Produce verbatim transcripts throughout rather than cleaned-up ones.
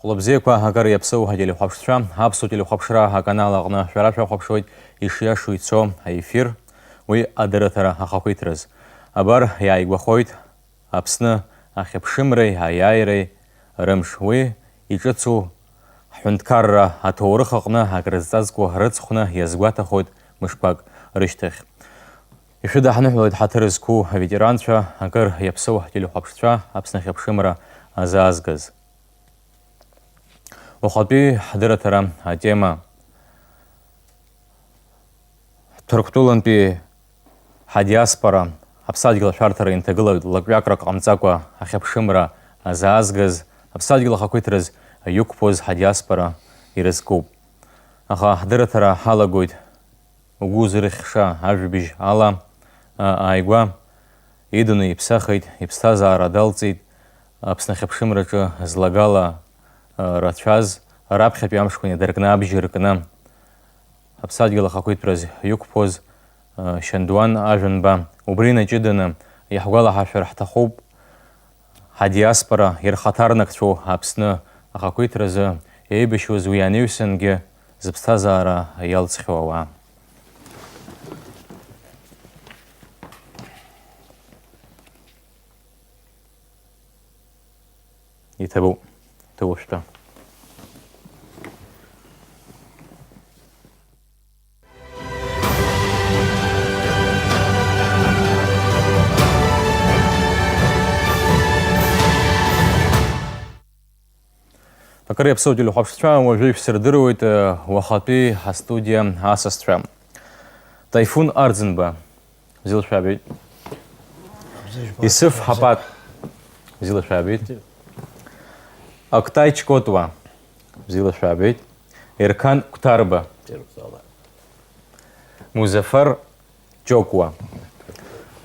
Лыбзиақәа акыр иаԥсоу ателехәаԥшцәа, аԥсуа телехәаԥшра аканал аҟны шәара шәахәаԥшуеит ишиашоу ицо аефир, уи адырраҭара ахақәиҭраз. Абар, иааигәахоит Аԥсны ахьыԥшымреи аиааиреи рымш. Уи иҿыцу ҳҳәынҭқарра аҭоурых аҟны акрызҵазкуа рыцхәны иазгәаҭахоит мышқәак рышьҭахь. Ишәыдаҳныҳәалоит ҳаҭыр зқәу аветеранцәа, акыр иаԥсоу ҳтелехәаԥшцәа Аԥсны ахьыԥшымра азаазгаз. Уахатәи ҳдырраҭара атема: Ҭырқәтәылантәи ҳадиаспора аԥсадгьыл ашәарҭара инҭагылоит лакҩакрак ҟамҵакәа ахьыԥшымра азаазгаз, аԥсадгьыл ахақәиҭраз иқәԥоз ҳадиаспора ирызкуп. Аха ҳдырраҭара ҳалагоит угәы узырхьша ажәабжь ала, а, ааигәа иданы иԥсахит, иԥсҭазаара далҵит, Аԥсны ахьыԥшымраҿы злагала, а, рацәаз, раԥхьатәи амшқәа инадыркны абжьы ркны, аԥсадгьыл ахақәиҭраз иқәԥоз, а, Шьандуан Ажәанба. Убри инаҷыданы иаҳгәалаҳаршәар ҳҭахуп, ҳадиаспора ирхаҭарнакцәоу Аԥсны ахақәиҭразы еибашьуаз уи анаҩсангьы зыԥсҭазаара иалҵхьоу ауаа. Иҭабуп, иҭабуп, шәтәа. Акыр иаԥсоу телехәаԥшцәа, уажәы ишәсырдыруеит, э, уахатәи ҳастудиа асасцәа. Таифун Арӡынба, бзиала шәаабеит. Исыф Ҳапат, бзиала шәаабеит. Октай Чкотуа, бзиала шәаабеит. Еркан Кәҭарба. Музафар Џьокуа.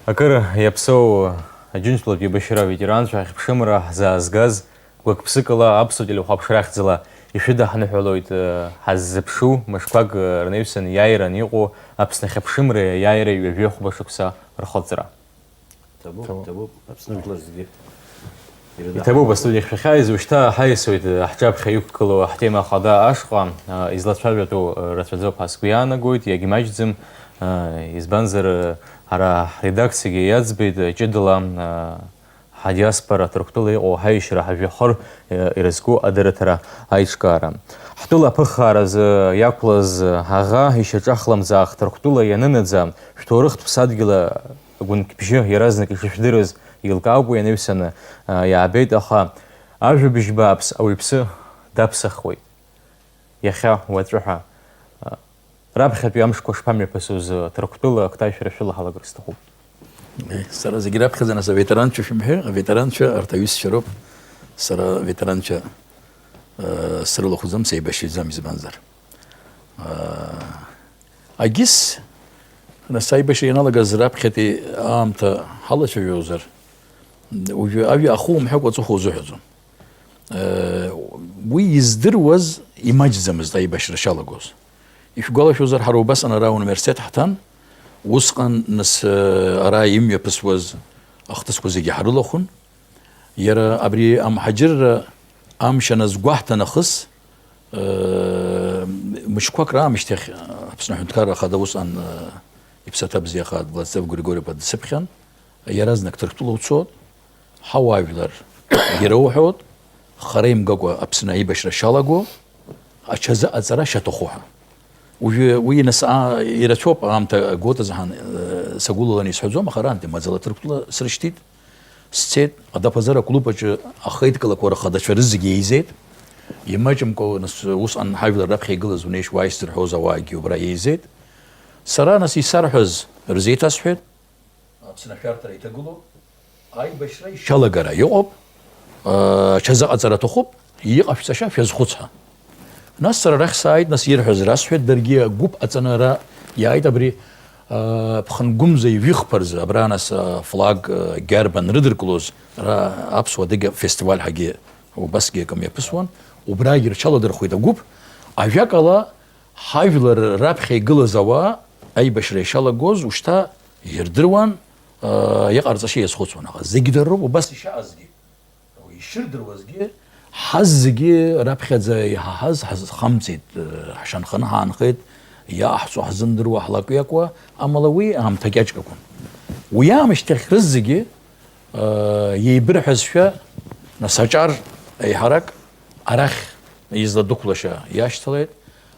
Акыр иаԥсоу Аџьынџьтәылатә еибашьра аветеранцәа ахьыԥшымра ҳзаазгаз гәык-ԥсыкала аԥсуа телехәаԥшра ахьӡала ишәыдаҳныҳәалоит, э, ҳаззыԥшу мышқәак, э, рнаҩсан иааиран иҟоу Аԥсны ахьыԥшымреи аиааиреи ҩажәи хәба шықәса рхыҵра. Ҭабуп, ҭабуп, Аԥсны жәлар зегьы ирыдаҳкылоит. Иҭабуп, астудиахь шәахьааиз, ушьҭа ҳаиасуеит, э, ҳҿаԥхьа иқәгылоу ҳтема ахада ашҟа, э, излацәажәатәу, э, рацәаӡоуп ҳәа сгәы иаанагоит, иагьмаҷӡам, э, избанзар, э, ҳара ҳредакциагьы иаӡбеит, э, ҷыдала, э, ҳадиаспора Ҭырқәтәыла иҟоу ҳаишьара ҳажәҩахыр, э, ирызку адырраҭара аиҿкаара. Ҳтәыла аԥыххааразы иақәлаз, э, аӷа ишьаҿа ахлымӡаах Ҭырқәтәыла ианынаӡа, шәҭоурыхтә ԥсадгьыл агәынқьбжьы иаразнак ишышәдырыз еилкаауп уи анаҩсаны, а, иаабеит, аха ажәабжь бааԥс ауаҩԥсы даԥсахуеит. Иахьа, уаҵәы ҳәа, а, раԥхьатәи амшқәа шԥамҩаԥысуз, а, Ҭырқәтәыла акҭаҩшәара шәылаҳалакыр сҭахуп. Е, сара зегь раԥхьаӡа, нас, аветеранцәа шәымҳәеи, аветеранцәа арҭ аҩызцәа роуп. Сара аветеранцәа, э, срылахәӡам, сеибашьӡам, избанзар, э, Агьыс, нас аибашьра ианалагаз раԥхьатәи аамҭа ҳалацәажәозар, уажәы ажәа ахы умҳәакәа аҵыхәа узыҳәаӡом. Э, уи издыруаз имаҷӡамызт аибашьра шалагоз. Ишәгәалашәозар, ҳара убасҟан ара ауниверситет ҳҭан, усҟан, нас, э, ара имҩаԥысуаз ахҭысқәа зегьы ҳрылахәын. Иара абри амҳаџьырра амш аназгәаҳҭа нахыс, э, мышқәак раамышьҭахь Аԥсны аҳәынҭқарра ахада усҟан, э, иԥсаҭа бзиахааит Владислав Григорьев-иԥа дсыԥхьан, иаразнак Ҭырқәтәыла уцот, ҳауаажәлар ироуҳәот, хара имгакәа Аԥсны аибашьра шалаго, аҽазыҟаҵара шаҭаху ҳәа. Уажәы уи нас, аа, ирацәоуп, аамҭа гот азыҳәан, э, сагәылаланы исҳәаӡом, аха арантәи маӡала Ҭырқәтәыла срышьҭит. Сцеит, адаԥазар аклуб аҿы ахеидкылақәа рхадацәа рызегьы еизеит. Имаҷымкәа, нас, усҟан ҳажәлар раԥхьа игылаз унеишь уааишь зырҳәоз ауаагьы убра еизеит. Сара, нас, исарҳәаз рзеиҭасҳәеит. Аԥсны ашәарҭара иҭагылоуп. Аибашьра ишалагара иҟоуп. Ачазыҟаҵара аҭахуп. Иҟашәҵаша шәазхәыц ҳәа. Нас сара арахь сааит, нас ирҳәаз расҳәеит, даргьы агәыԥ аҵаны ара иааит абри, а, ԥхынгәымза ижәихԥа рзы, абра нас, а, флаг, а, гьарб анрыдыркылоз, ара аԥсуа адыга фестиваль ҳәагьы убасгьы акы мҩаԥысуан, убрагьы рҽаладырхәит агәыԥ, ажәакала, ҳажәлар раԥхьа игылаз ауаа аибашьра ишалагоз ушьҭа ирдыруан, а, иҟарҵаша иазхәыцуан, аха зегь дара роуп убас ишаазгьы. Ишырдыруазгьы, Ҳаззегьы раԥхьаӡа иҳаҳаз ҳазхамҵеит, ҳшанханы ҳаанхеит, иааҳҵо ҳзымдыруа ҳлакҩакуа, амала уи аамҭа кьаҿк акәын. Уи аамышьҭахь рызегьы, еибырҳәазшәа, нас аҿар еиҳарак арахь изладәықәлаша иашьҭалеит.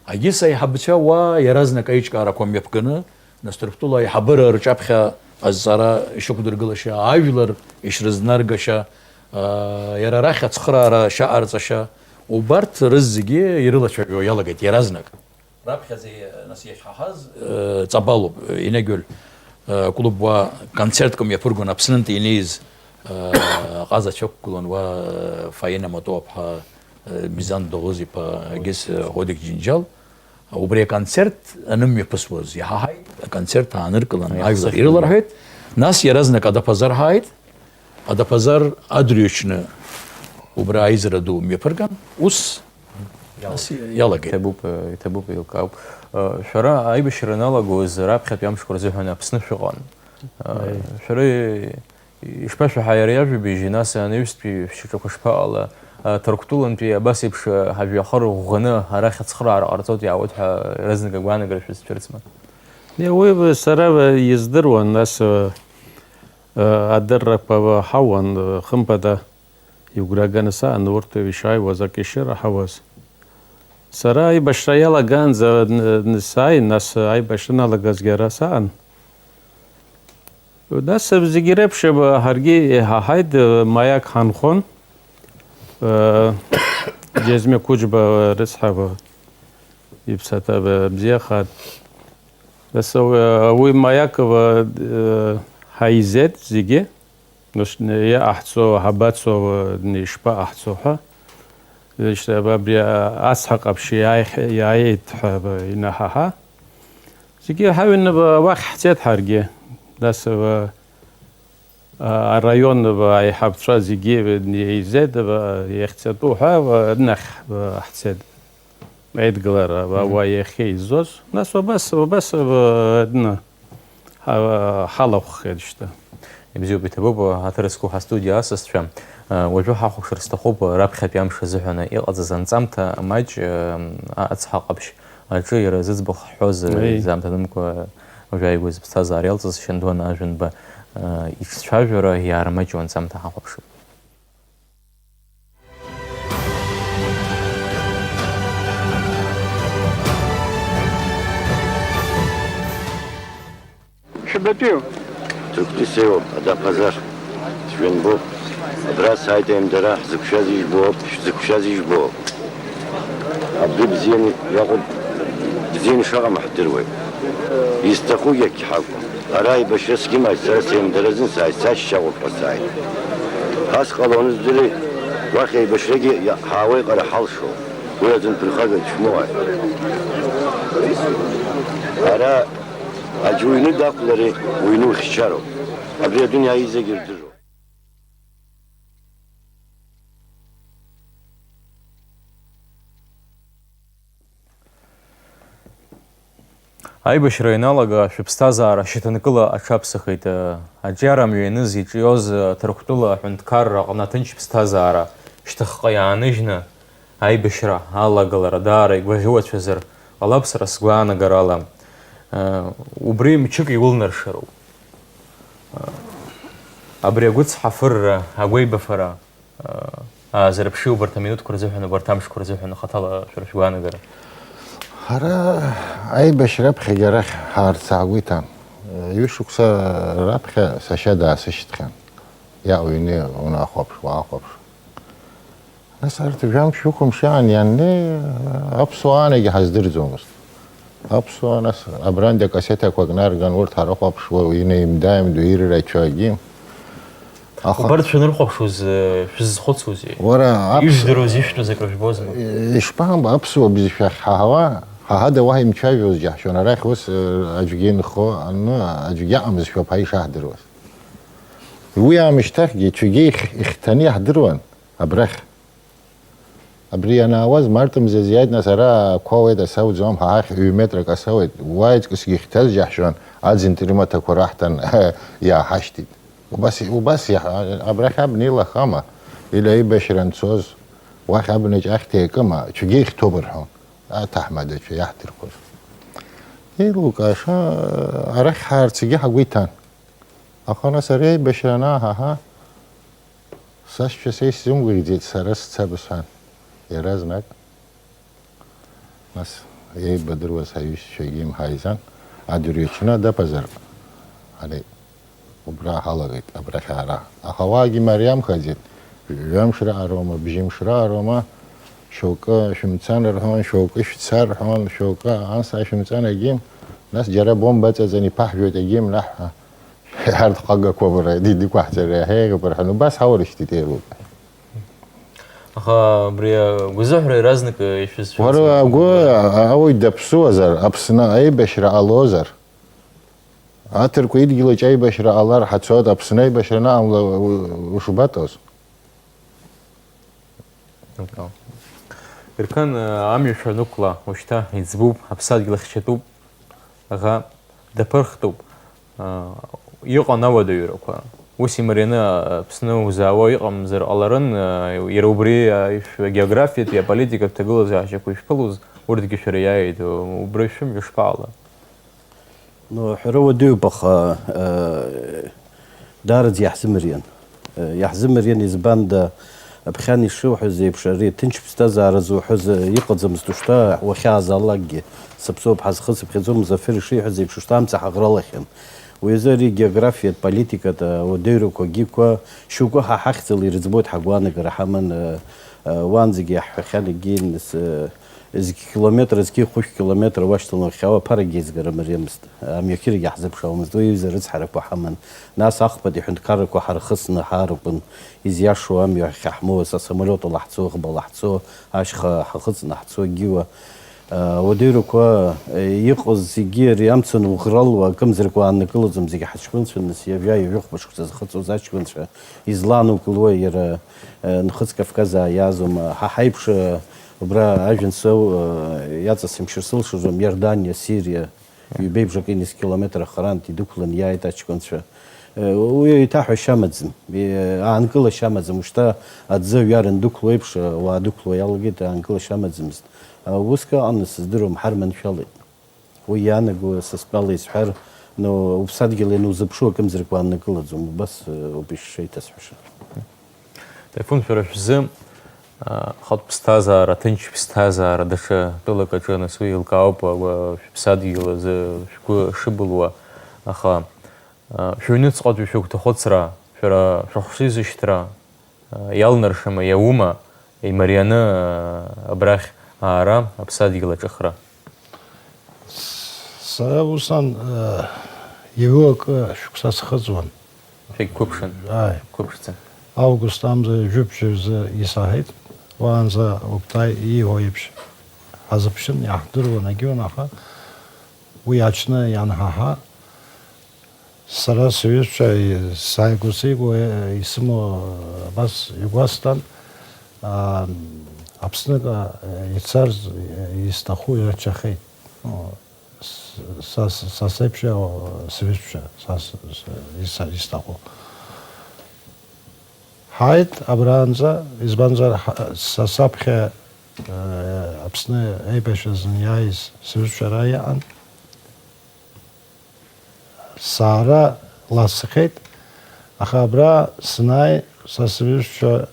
Агьыс аиҳабацәа уа иаразнак аиҿкаарақәа мҩаԥганы, нас Ҭырқәтәыла аиҳабыра рҿаԥхьа азҵаара ишықәдыргылаша, ажәлар ишрызнаргаша, аа, иара арахь ацхыраара шаҟарҵаша, убарҭ рызегьы ирылацәажәо иалагеит иаразнак. Раԥхьаӡа, нас, иахьҳаҳаз, э, Ҵабалоуп, э, Инагьөл, э, клуб уа концертк мҩаԥыргон Аԥснынтәи инеиз, э, ҟазацәа ықәгылон уа, э, Фаина Матоуаԥҳа, э, Бизан Доӷыз-иԥа, егьыс, э, Ҳодик Џьынџьал. Убри аконцерт анымҩаԥысуаз иҳаҳаит, аконцерт ааныркылан, ажәлар ирыларҳәеит, нас иаразнак Адаԥазар ҳааит, Адаԥазар адырҩаҽны убра аизара ду мҩаԥырган, ус, нас иалагеит. Иҭабуп, иҭабуп, еилкаауп. Шәара аибашьра аналагоз раԥхьатәи амшқәа рзыҳәан Аԥсны шәыҟан. Шәара Ишԥашәаҳаи ари ажәабжь, нас анаҩстәи шәшьаҿақәа шԥаҟала? Ҭырқәтәылантәи абас еиԥш ҳажәҩахыр ӷәӷәаны арахь ацхыраара ҟарҵоит иаауеит ҳәа иаразнак агәаанагара шәызцәырҵма? Уи сара издыруан, нас, адыррақәа ҳауан, хымԥада, игәра ганы саан, урҭ ишааиуаз акы ишыраҳауаз. Сара аибашьра иалагаанӡа сааин, нас аибашьра аналагазгьы ара саан. Нас зегьы реиԥш ҳаргьы иҳаҳаит, маиак ҳанхон. Џьазмиа Қәыџьба рыцҳа, иԥсаҭа бзиахааит. Нас уи маиак ҳаизеит зегьы. Нас иаҟаҳҵо, ҳабацо, ишԥаҟаҳҵо ҳәа. Абри ацҳа ҟаԥшь иааиеит ҳәа инаҳаҳа. Зегьы ҳаҩны уахь ҳцеит ҳаргьы. Нас, а, араион, а, аиҳабцәа зегьы еизеит, а, иахьцатәу ҳәа, а, рнахь, а, ҳцеит. Аидгылара, а, уа иахьа иззоз. Нас убас, убас, а, дна, ҳа-, ҳалахәхеит шьҭа. Ибзиоуп, иҭабуп, ҳаҭыр зқәу ҳастудиа асасцәа. Уажәы ҳахәаԥшыр сҭахуп раԥхьатәи амш азыҳәан иҟаҵаз анҵамҭа маҷ, ацҳа ҟаԥшь аҿы иара зыӡбахә ҳҳәоз, Аи. Заамҭанымкәа уажәы ааигәаз ԥсҭазаара иалҵыз Шьандуан Ажәанба, иҿцәажәара иаармаҷу анҵамҭа ҳахәаԥшып. Шәабатәиу? Ҭырқәтәи сеиуоуп, Адаԥазар. Сжәҩан боуп. Абра сааит аимдара, ҳзықәшәаз ижәбоуп, шәзықәшәаз ижәбоуп. Абри бзианы иаҟәыԥ, бзианы ишаҟам ҳдыруеит. Изҭахугьы акгьы ҳакәым. Ара аибашьра сгьымааит, сара сеимдаразын сааит, сашьцәа ыҟоуп ҳәа сааит. Ас ҟалоны здыруеит, уахь аибашьрагьы иа-, ҳаауеиҟара ҳалшоуп. Уи азын ԥырхагак шәмоуааит. Ара аӡәы уҩны дақәлари, уҩны ухьчароуп. Абри адунеи аизагьы рдыруеит. Аибашьра ианалага, шәыԥсҭазаара шьаҭанкыла аҽаԥсахит. Аҿиара амҩа ианыз иҿиоз Ҭырқәтәыла аҳәынҭқарра аҟны аҭынч ԥсҭазаара шьҭахьҟа иааныжьны, аибашьра алагалара даара игәаӷьуацәазар ҟалап сара сгәаанагарала. Убри мчык иулнаршароуп. Абри агәыцҳафырра, агәеибафара, аазырԥши убарҭ аминуҭқәа рзыҳәан, убарҭ амшқәа рзыҳәан, хаҭала шәара шәгәаанагара? Ҳара аибашьра раԥхьагьы арахь ҳаарцаагәеиҭан. Ҩышықәса раԥхьа сашьа даасышьҭхьан. Иа уҩны унахәаԥш, уаахәаԥш. Нас арҭ жәамш-ҩықәымш иаан ианнеи, аԥсуаа анагьы ҳаздырӡомызт. Аԥсуаа, нас, абрантәи акассетақәак нарган, урҭ ҳарыхәаԥшуа, инеимда-ааимдо ирацәагьы. Аха убарҭ шәанырхәаԥшуаз, э, шәызхәыцуазеи? Уара, аԥс-, ижәдыруаз, ишәтәыз акры жәбозма? Ишԥамбо, аԥсуа бызшәа ахьҳаҳауа, ҳа ҳада уаҳа имцәажәоз џьаҳшьон, арахь ус, э, аӡәгьы инхо, ану, аӡәгьы аҟамызшәоуп ҳәа ишаҳдыруаз. Уи аамышьҭахьгьы ицәгьа их-, ихьҭаны иаҳдыруан абрахь. Абри ианаауаз март мзазы иааит, нас ара ақәа ауеит, асы ауӡом, ҳа ҳахь ҩ метрак асы ауеит. Уа иҵкысгьы ихьҭаз џьаҳшьон, аӡынтә рымаҭәақәа раҳҭан, иааҳашьҭит. Убас, убас иаҳ-, абрахь абна илахама, или аибашьра анцоз, Уахь абнаҿ ахьҭа иакыма, цәгьа ихьҭоуп рҳәон, аҭаҳмадацәа иаҳдырқәоз. Еилукааша, арахь ҳаарцагьы ҳагәы иҭан. Аха нас ари аибашьра анааҳаҳа, сашьцәа са исзымгәаӷьӡеит, сара сцап сҳәан, иаразнак. Нас еибадыруаз ҳаҩызцәагьы имҳаизан, адырҩаҽны адапазар, ари убра ҳалагеит, абрахь аара. Аха уаагьы мариамхаӡеит, жәамш раҟароума, бжьымш раҟароума, шьоукы шәымцан рҳәон, шьоукы шәца рҳәон, шьоукы анса шәымҵан агьим, нас џьара бомба аҵаҵан иԥаҳжәоит агьим наҳ ҳәа. Арҭ хагақәа бара идықәаҳҵар иаҳа еиӷьуп рҳәан, убас ҳаурышьҭит еилоуп. Аха абри агәазыҳәара иаразнак ишәызшәа Уара агәы ауаҩ даԥсуазар, Аԥсны аибашьра ҟалозар, аҭырқәа идгьылаҿ аибашьра ҟалар ҳацоит, Аԥсны аибашьра анаҟамла у-, ушбатәоз? Иркын, амҩа шәанықәла, ушьҭа иӡбуп, аԥсадгьыл хьчатәуп. Аӷа даԥырхтәуп. Иҟан ауадаҩрақәа. Ус имарианы Аԥсны узаауа иҟамзар ҟаларын, иара убри аишәа географиатәи аполитикатә ҭагылазаашьақәа ишәԥылоз, урҭгьы шәара иааит, убра шәымҩа шԥаҟала? Ну, ҳәара уадаҩуп, аха, э, даараӡа иаҳзымариан. Э, иаҳзымариан, избанда, аԥхьан ишыуҳәаз еиԥш, ари ҭынч ԥсҭазаара зуҳәаз, э, иҟаӡамызт, ушьҭа уахьаазаалакгьы, сыԥсоуп, ҳазхы сыԥхьаӡом, Зафер ишиҳәаз еиԥш, ушьҭа амца ҳаӷралахьан. Уи азы ари географиатә, политикатә, э, уадаҩрақәа, гьикәа, шьоукы ҳа ҳахьӡала ирыӡбоит, ҳагәаанагара ҳаман, э, э, уаанӡагьы иаҳҳәахьан, егьи, нас, э, Зқь километр, зқь хәышә километр уашьҭалан, уахьаауа аԥарагьы еизгара мариамызт. Амҩахьырагьы ҳзыԥшаауамызт. Уи аҩыза рыцҳарақәа ҳаман. Нас ахԥатәи аҳәынҭқаррақәа ҳархысны ҳаарыпын, изиашоу амҩа ахьаҳмоуа, са самолиотала ҳцо, ӷбала ҳцо, ашьха ҳахыҵны ҳцо, гиуа. Уадаҩрақәа иҟаз зегьы ари амца ануӷралуа, акымзарак уааннакылаӡом, зегьы ҳаҷкәынцәан, нас ҩажәа, ҩажәи хәба шықәса зхыҵуаз аҷкәынцәа изланукылуа иара, Нхыҵ Кавказаа иаазоума? Ҳа ҳаиԥш, убра ажәҩан сау, иаҵасымшьыр сылшаӡом, Иорданиа, Сириа, ҩбеи бжаки километр ахарантә идәықәлан иааит аҷкәынцәа. Уи еиҭаҳәашьа амаӡам, аанкылашьа амаӡам, ушьҭа аӡы аҩар андәықәло еиԥш, уаадәықәло иалагеит, аанкылашьа амаӡамызт. Уск ыҟан, сыздыруам, ҳарманшәалеит. Уи иаанаго са стәала исҳәар, ну, уԥсадгьыл ианузыԥшу акымзарак уааннакылаӡом, убас, э, ауп ишеиҭасҳәаша. Таифун, шәара шәзы, а, ахатә ԥсҭазаара, аҭынч ԥсҭазаара даҽа тәылак аҿы, нас уи еилкаауп, а, шәыԥсадгьыл азы шәгәы шыбылуа, аха, а, шәыҩныҵҟатәи шәыгәҭахәыцра, шәара шәыхшыҩзышьҭра, Иалнаршама, иаума, имарианы абрахь аара, аԥсадгьыл аҿыхра? Сара усҟан, э, ҩажәи акы шықәса схыҵуан. Шәагьқәыԥшын? Ааи. Қәыԥшӡа. Август амза жәибжь рзы исаҳаит. Уаанӡа Октай ииҳәо еиԥш ҳазыԥшын, иаҳдыруан, егьиуан, аха уи аҽны ианҳаҳа, Сара сҩызцәа, сааигәа-сааигәа исымоу абас игәасҭан, аа, Аԥсныҟа ицарц исҭаху ирацәахеит. Са, са, са сеиԥш сҩызцәа, са с-, с-, иса-, исҭаху. Ҳааит абранӡа, избанзар, ҳа-, са саԥхьа, э, Аԥсны аибашьра азын иааиз сҩызцәа ара иҟан. Саара ласхеит, аха абра санааи, са сҩызцәа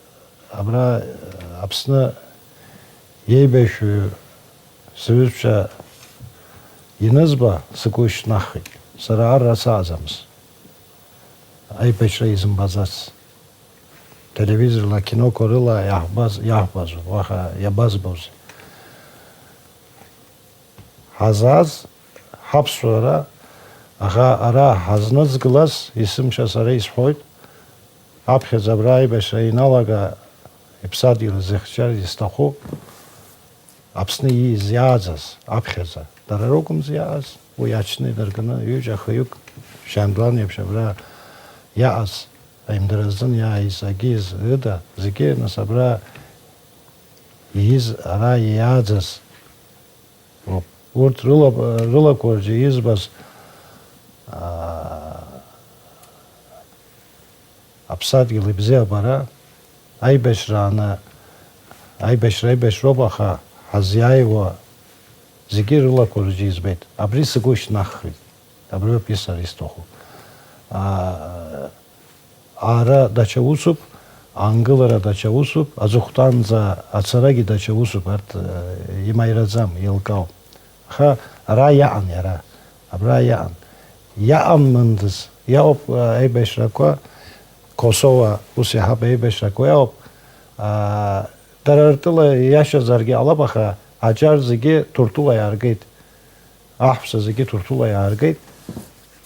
абра, Аԥсны иеибашьҩу сҩызцәа ианызба, сгәы шьҭнаххит. Сара арра сааӡамызт, аибашьра изымбаӡац. Телевизорла, акиноқәа рыла иаҳбаз, иаҳбазу, уаха иабазбозеи? Ҳазааз ҳаԥсуара, аха ара ҳазныҵгылаз, есымша сара исҳәоит, аԥхьаӡа абра аибашьра иналага, иԥсадгьыл зыхьчар изҭаху, Аԥсны ииз иааӡаз аԥхьаӡа, дара ракәымзи иааз, уи аҽны идыркны, ҩыџьа хҩык, Шьандуан еиԥш абра иааз, аимдаразын иааиз, агьиз, ыда, зегьы, нас, абра ииз, ара иааӡаз. Урҭ рыла-, рылақәа рҿы избаз, аа, аԥсадгьыл ибзиабара, аибашьрааны Аибашьра аибашьроуп, аха ҳазиааиуа зегьы рылақәа рзы избеит. Абри сгәы шьҭнаххит. Абри ауп сара исҭаху. Аа, аара даҽа усуп, аангылара даҽа усуп, аҵыхәтәанӡа ацарагьы даҽа усуп, арҭ, э, имариаӡам, еилкаауп. Аха ара иаан иара, абра иаан. Иаамындаз, иаауп, э, аибашьрақәа, Косово ус иаҳаб аибашьрақәа иаауп. Аа, дара ртәыла иашазаргьы ҟалап, аха аҿар зегьы Ҭырҭәыла иааргеит. Аҳәса зегьы Ҭырҭәыла иааргеит.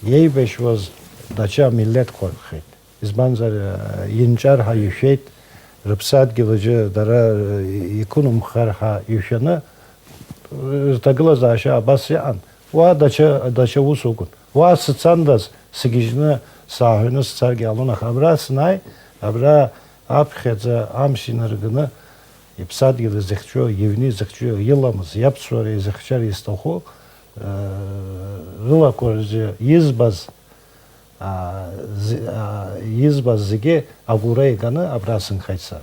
Иеибашьуаз даҽа миллеҭқәа рхеит. Избанзар, э, инҿар ҳәа ишәеит, рыԥсадгьыл аҿы дара, э, иқәнымхар ҳәа ишәаны, рҭагылазаашьа абас иҟан. Уа даҽа, даҽа ус акәын. Уа сцандаз, сгьежьны сааҳәны сцаргьы ҟалон, аха абра санааи, абра аԥхьаӡа амш инарганы, иԥсадгьыл изыхьчо, иҩны изыхьчо, иламыс, иаԥсуара изыхьчар изҭаху, э, рылақәа рзы избаз, аа, зи-, аа, избаз зегьы агәра иганы абра сынхеит сара.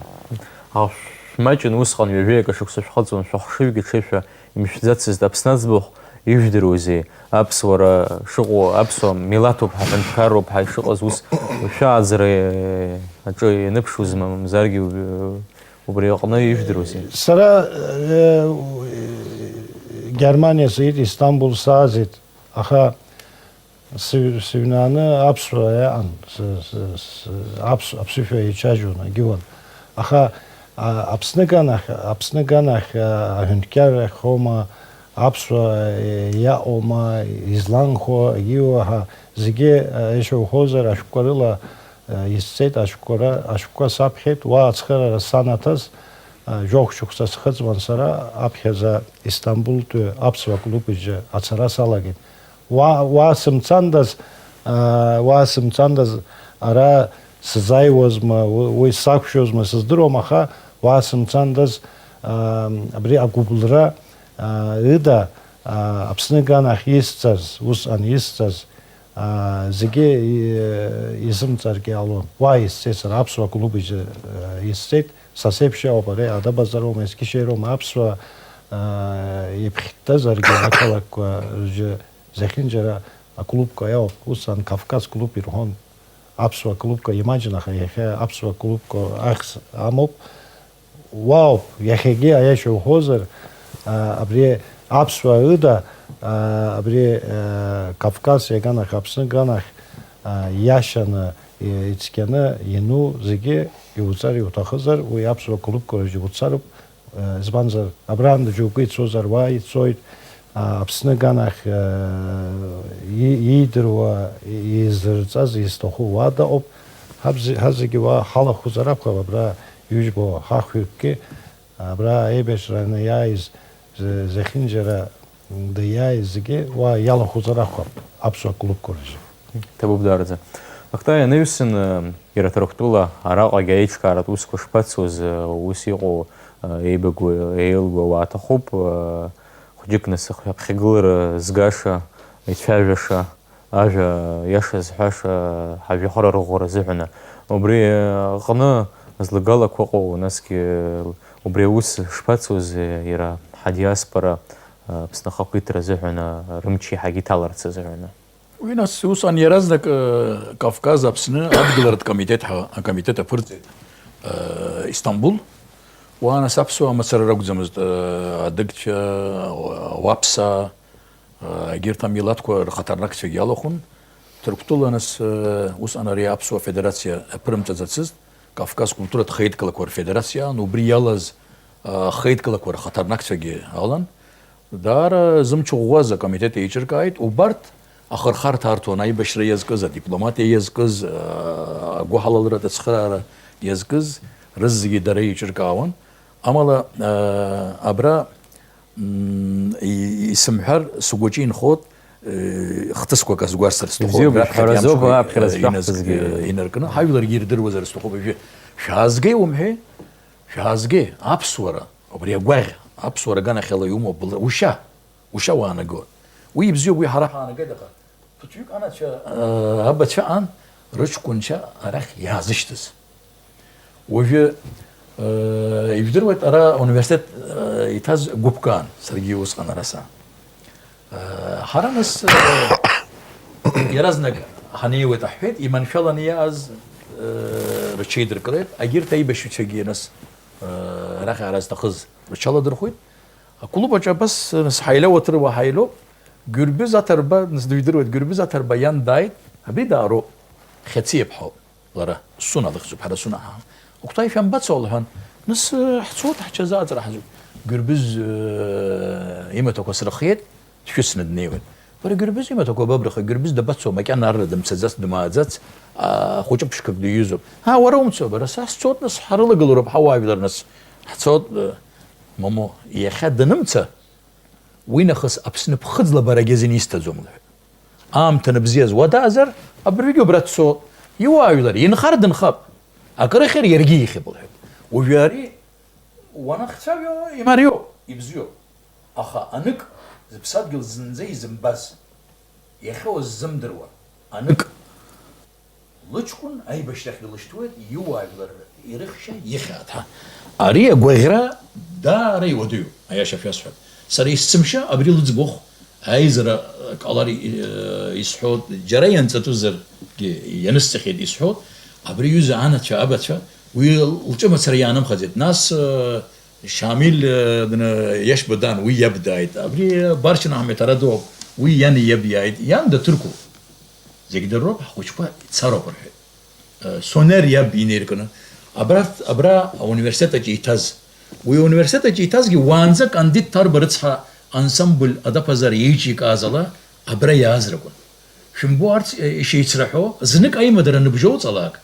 Аха шәмаҷын усҟан, ҩажәеи акы шықәса шәхыҵуан, шәахшыҩгьы ҽеишәа имшәӡацызт. Аԥсны аӡбахә ижәдыруазеи? Аԥсуара шыҟоу, аԥсуа милаҭуп ҳәа, ҳәынҭқарроуп ҳәа ишыҟаз ус шәааӡара аҿы ианыԥшуазма, мамзаргьы убри аҟны ижәдыруазеи? Сара, э, Германиа сыит, Истамбул саазит, аха Сыҩ-, сыҩнааны аԥсуаа иаан, с-, с-, с-, аԥс-, аԥсышәа еицәажәон, агьуан. Аха, а, Аԥсны аганахь, Аԥсны аганахь, а, аҳәынҭқаррахьоума, аԥсуаа, е, иаҟоума, изланхо, агьиуа ҳәа зегьы, а, ишәоуҳәозар, ашәҟәқәа рыла, а, исҵеит, ашәҟәқәа ра-, ашәҟәқәа саԥхьеит, уа ацхыраара санаҭаз, а, жәохә шықәса схыҵуан сара, аԥхьаӡа Истамбултәи аԥсуа клуб аҿы ацара салагеит. Уа, уа сымцандаз, аа, уа сымцандаз, ара сзааиуазма, уи, уи сақәшәозма, сыздыруам, аха уа сымцандаз, аа, абри агәыбылра, аа, ыда, аа, Аԥсны аганахь исҵаз, усҟан исҵаз, аа, зегьы и-, изымҵаргьы ҟалон. Уа исцеит сара, аԥсуа клуб изы, аа, исцеит, са сеиԥш иҟоуп ари, адабазароума, ескишероума, аԥсуа, аа, иԥхьҭазаргьы ақалақьқәа рзы Зехьынџьара аклубқәа иауп, усҟан Кавказ клуб ирҳәон, аԥсуа клубқәа, имаҷын, аха иахьа аԥсуа клубқәа ахьӡ амоуп. Уаауп, иахьагьы аиаша уҳәозар, а, абри аԥсуа ыда, а, абри, а, Кавказ иаганахь, Аԥсны аганахь, а, иашаны, и-, ицқьаны иану зегьы иуҵар иуҭахызар, уи аԥсуа клубқәа рҿы иуцароуп, Э, избанзар, абраанӡа џьоукы ицозар, уа ицоит, а, Аԥсны аганахь, э, и-, иидыруа, и-, изырҵаз, изҭаху уа дыҟоуп. Ҳаб-, ҳазегьы уа ҳалахәызар акәхап, абра ижәбо ҳахҩыкгьы, абра аибашьра анаиааиз, з-, зехьынџьара диааиз зегьы уа иалахәызар акәхап, аԥсуа клубқәа рзы. Ҭабуп даараӡа. Октай, анаҩсан, э, иара Ҭырқәтәыла араҟагьы аиҿкааратә усқәа шԥацоз, э, ус иҟоу, э, еибагоу, еилгоу ауаа ҭахуп, э, хәыҷык насыхь аԥхьагылара згаша, ицәажәаша, ажәа иаша зҳәаша, ҳажәҩахыр арӷәӷәара азыҳәаны. Убри, э, аҟны злагалақәа ыҟоу, насгьы, э, убри аус шԥацоз, э, иара ҳадиаспора, э, Аԥсны ахақәиҭра азыҳәан, э, рымч еиҳагьы иҭаларц азыҳәаны? Уи нас усҟан иаразнак, э, Кавказ Аԥсны адгыларатә комитет ҳәа акомитет аԥырҵеит, э, Истамбул. Уа нас аԥсуаа мацара ракәӡамызт, э, адыгцәа, ауаԥсаа, э, егьырҭ амилаҭқәа рхаҭарнакцәагьы иалахәын. Ҭырқәтәыла нас, э, усҟан ари аԥсуа федерациа аԥырымҵаӡацызт, Кавказ культуратә хеидкылақәа рфедерациа аан, убри иалаз, э, ахеидкылақәа рхаҭарнакцәагьы алан. Даара зымч ӷәӷәаз акомитет еиҿыркааит, убарҭ ахырхарҭа арҭон, аибашьра иазкыз, адипломатиа иазкыз, агәыҳалалратә ацхыраара иазкыз рызегьы дара еиҿыркаауан. Амала, абра, м, и-, исымҳәар, сгәаҿы инхоит, э, хҭысқәак азгәарҭар сҭахуп, Ибзиоуп, раԥхьатәи ишәҳәаразоуп, амшқәа, аԥхьара э, зшәаҳҭазгьы. Инаркны, ҳажәларгьы ирдыруазар сҭахуп, уажәы шәаазгеи умҳәеи? Шәаазгеи, аԥсуара, убри агәаӷь, аԥсуара аганахьала иумоу бла-, ушьа, ушьа уаанагоит. Уи ибзиоуп, уи ҳара ҳаанагеит, аха ԥыҭҩык анацәа, э, абацәа ан, рыҷкәынцәа арахь иаазышьҭыз. Уажәы Э, ижәдыруеит, ара ауниверситет, э, иҭаз гәыԥкаан, саргьы усҟан ара саан. Э, ҳара нас, э, иаразнак ҳанеиуеит аҳәеит, иманшәаланы иааз, э, рҽеидыркылеит, агьырҭ аибашьцәагьы нас, э, арахь ара зҭахыз рҽаладырхәит. Аклуб аҿы абас, э, нас ҳаилеиуа ҭыруа ҳаилоуп, Гәырбыз Аҭарба, нас дыжәдыруеит, Гәырбыз Аҭарба иан дааит, абри даароуп, Хьаци иԥҳа ауп. Лара, Сусуна лыхьӡуп, ҳара Сусуна ҳаҳауан. Окәтай шәамбацо лҳәан, нас, э, ҳцоит ҳҽазааҵра ҳазуп. Гәырбыз, э, имаҭәақәа срыхиеит, дшәысны днеиуеит. Бара, Гәырбыз имаҭәақәа бабраха, Гәырбыз дабацо, макьана арра дымцаӡац, дмааӡац, а, хәыҷы ԥшқак диҩызоуп. А, уара умцо, бара, са сцоит, нас ҳарылагылароуп ҳауаажәлар, нас ҳцоит, э, мамоу, иахьа данымца, Уи нахыс Аԥсны ԥхыӡла барагьы азин исҭаӡом, лҳәеит. Аамҭа ныбзиаз уадаазар, абыржәгьы убра дцо, иуаажәлар, инхар дынхап, акрыхьыр иаргьы ихьып, лҳәеит. Уажәы ари уанахцәажәо, имариоуп, ибзиоуп. Аха анык, зыԥсадгьыл зынӡа изымбаз, иахьа уззымдыруа, анык. Лыҷкәын аибашьрахь длышьҭуеит, иуаажәлар ирыхьча ихьаат, ҳа. Ари агәаӷьра даара иуадаҩуп, аиаша шәасҳәап. Сара есымша абри лыӡбахә аизара ҟалар, э, исҳәоит, џьара ианҵатәызаргьы ианысҵахьеит исҳәоит, абри иҩыза анацәа, абацәа, уи лҿы мацара иаанымхаӡеит. Нас, э, Шамиль, э, дна-, Иашба дан, уи иаб дааит. Абри Баршьын Аҳмеҭ ара дууп, уи иани иаби иааит. Иан даҭырқәоуп. Зегь дырроуп, ҳхәыҷқәа цароуп рҳәеит. Э, Сонер иаб инеиркны, абра, абра ауниверситет аҿы иҭаз. Уи ауниверситет аҿы иҭазгьы уаанӡа Кандид Ҭарба рыцҳа ансамбль Адаԥазар еиҿикааз ала абра иааз ракәын. Шәымбо арҭ, э, ишеицраҳәо, знык аимадара ныбжьоуҵалак,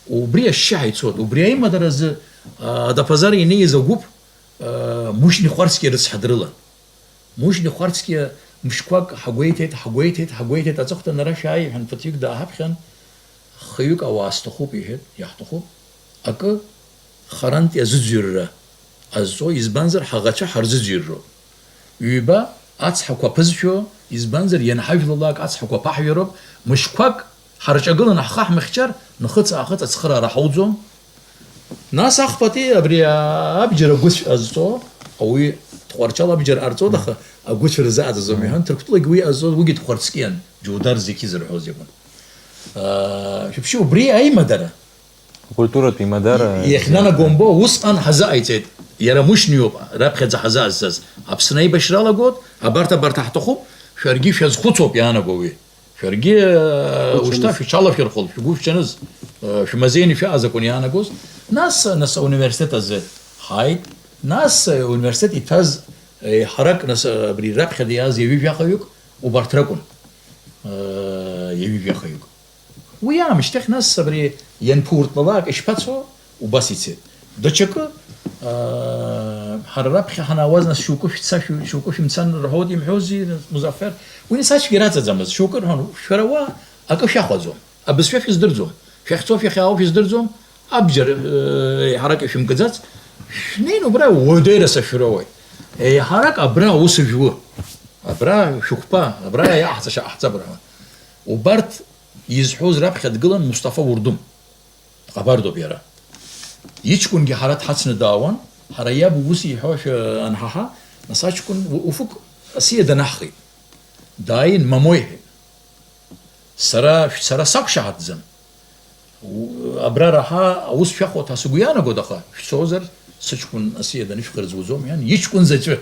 убри ашьшьыҳәа ицоит. Убри аимадара азы, а, Адаԥазар инеиз агәыԥ, а, Мушьни Хәарцкиа рыцҳа дрылан. Мушьни Хәарцкиа мышқәак ҳагәеиҭеит, ҳагәеиҭеит, ҳагәеиҭеит, аҵыхәтәан ара шәааи, иҳәан, ԥыҭҩык дааҳаԥхьан, хҩык ауаа сҭахуп, иҳәеит, иаҳҭахуп. Акы харантә иазыӡырҩра азҵо, избанзар, ҳаӷацәа ҳарзыӡырҩроуп. Ҩба ацҳақәа ԥызшәо, избанзар, ианҳажәлалак ацҳақәа ԥаҳҩароуп, мышқәак ҳарҿагыланы ҳхы ҳмыхьчар, нхыҵ-аахыҵ ацхыраара ҳауӡом. Нас ахԥатәи абри абџьар агәыцә ҟазҵо, ауаҩы Тҟәарчал абџьар ҟарҵоит, аха агәыцә рзааӡаӡом, мм, иҳәан, Ҭырқәтәылагь уи ҟазҵоз, уигьы Тҟәарцкиан, Џьудар Зеқьи зырҳәоз иакәын. Аа, шәыԥшьы, убри аимадара. Акультуратә имадара. Иахьнанагомбо, усҟан ҳазыҟаиҵеит. Иара Мушьни иоуп, раԥхьаӡа ҳазаазцаз. Аԥсны аибашьра алагоит, абарҭ, абарҭ ҳҭахуп, шәаргьы шәазхәыцуп иаанаго уи. Шәаргьы, э, ушьҭа шәҽалашәырхәыл, шәгәы шәҽаныз, э, шәмазеины шәааз акәын иаанагоз. Нас, нас ауниверситет азы ҳааит. Нас, э, ауниверситет иҭаз, э, ҳарак, нас, э, абри раԥхьаӡа иааз ҩажәи жәахаҩык убарҭ ракәын. Э, ҩажәи жәахаҩык. Уи аамышьҭахь, нас, абри ианԥуртлалак, ишԥацо? Убас ицеит. Даҽакы, аа, ҳара раԥхьа ҳанаауаз, нас, шьоукы шәца, шьоу-, шьоукы шәымцан рҳәоит, имҳәози, Музафер? Уи, нас, ацәгьа раҵаӡамызт. Шьоукы рҳәон, шәара уа акы шәахәаӡом, абызшәа шәыздырӡом, шәахьцо шәахьаау шәыздырӡом, абџьар, э, еиҳарак ишәымкӡац, шәнеин убра уадаҩра сашәыроуеит. Еиҳарак абра аус жәу, абра шәықәԥа, абра иаҳҵашьа ҟаҳҵап рҳәон. Убарҭ изҳәоз раԥхьа дгылан Мусҭафа Урдум. Дҟабардоуп иара. Иҷкәынгьы ҳара дҳацны даауан, ҳара иаб ус иҳәошәа анҳаҳа, нас аҷкәын у-, уфук асиа данаҳхит. Дааин, мамоу иҳәеит. Сара, сара сақәшаҳаҭӡам. У-, абра раҳа аус шәахәоит ҳәа сыгәы иаанагоит, аха шәцозар, сыҷкәын асиа данышәхырӡ уӡом, иан, иҷкәын заҵәы.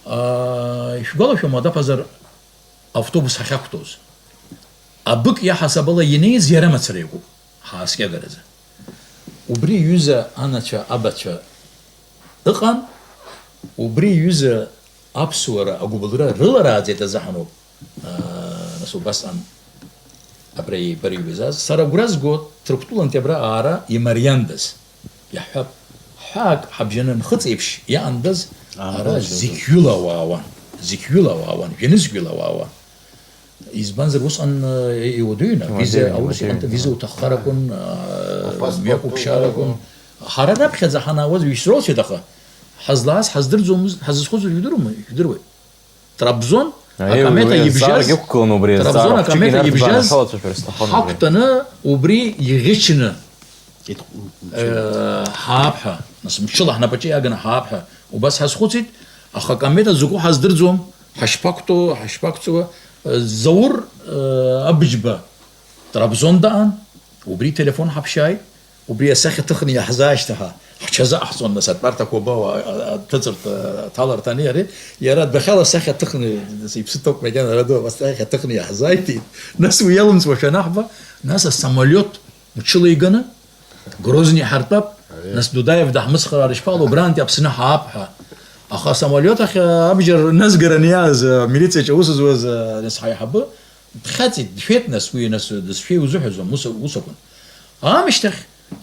Аа, ишәгәалашәома, Адаԥазар автобус ҳахьақәтәоз? Абык иаҳасабала инеиз иара мацара иакәуп, ҳааскьагаразы. Убри иҩыза анацәа, абацәа ыҟан, убри иҩыза аԥсуара агәыбылра рыларааӡеит азыҳәаноуп, аа, нас убасҟан абра еибарыҩбазаз. Сара агәра згоит, Ҭырқәтәылантәи абра аара имариандаз. Иаҳҳәап, ҳәаак ҳабжьаны нхыҵ еиԥш иаандаз, аа, ара зегь ҩыла ауаа уан, зегь ҩыла ауаа уан, жәанызқьҩыла ауаа уан. Избанзар, усҟан, э, иуадаҩын, авиза, имадаҩын, аурыс имадаҩын, иҟамҭа авиза уҭаххар акәын, э, апаспорт мҩақәԥшьар акәын. Ҳара раԥхьаӡа ҳанаауаз ҩышьҭроуцәеит, аха ҳазлааз ҳаздырӡомызт, ҳазызхәыцуаз жәдыруама, жәдыруеит. Трабзон, аиеи, акамета уи ибжьаз, азҵаарагь ықәгылан убри, Трабзон азҵаара хәҷык акамета инарҭбааны ибжьаз ҳалацәажәар сҭахын убри. Ҳақәтәаны убри иӷьычны Э, ҳаап ҳәа, нас мчыла ҳнапаҿы иааганы ҳаап ҳәа убас ҳазхәыцит, аха акамета закәу ҳаздырӡом, ҳашԥақәтәоу, ҳашԥақәҵуа. Э, Заур, э, Абыџьба Трабзон даан, убри ителефон ҳаԥшьааит, убри асахьа ҭыхны иаҳзаашьҭаҳа, ҳҽазаҳҵон, нас, атәарҭақәа убауа, а, а, аҭыҵырҭа, аҭаларҭа ани ари, иара адәахьала асахьа ҭыхны, нас, иԥсы ҭоуп макьана, ара ду, асахьа ҭыхны иаҳзааиҭеит, нас уи иалымҵуашәа анаҳба, нас асамолиот мчыла иганы, Грозни ҳартәап, Аиеи. Нас Дудаев даҳмыцхраар ишԥалоу, убрантәи Аԥсны ҳаап ҳәа. Аха асамолиот ахь, а, абџьар назгараны иааз, а, милициаҿы аус зуаз, а, нас ҳаиҳабы, дхьаҵит, дшәеит, нас уи, нас дызшәеи узыҳәаӡом, ус, ус акәын. Аамышьҭахь,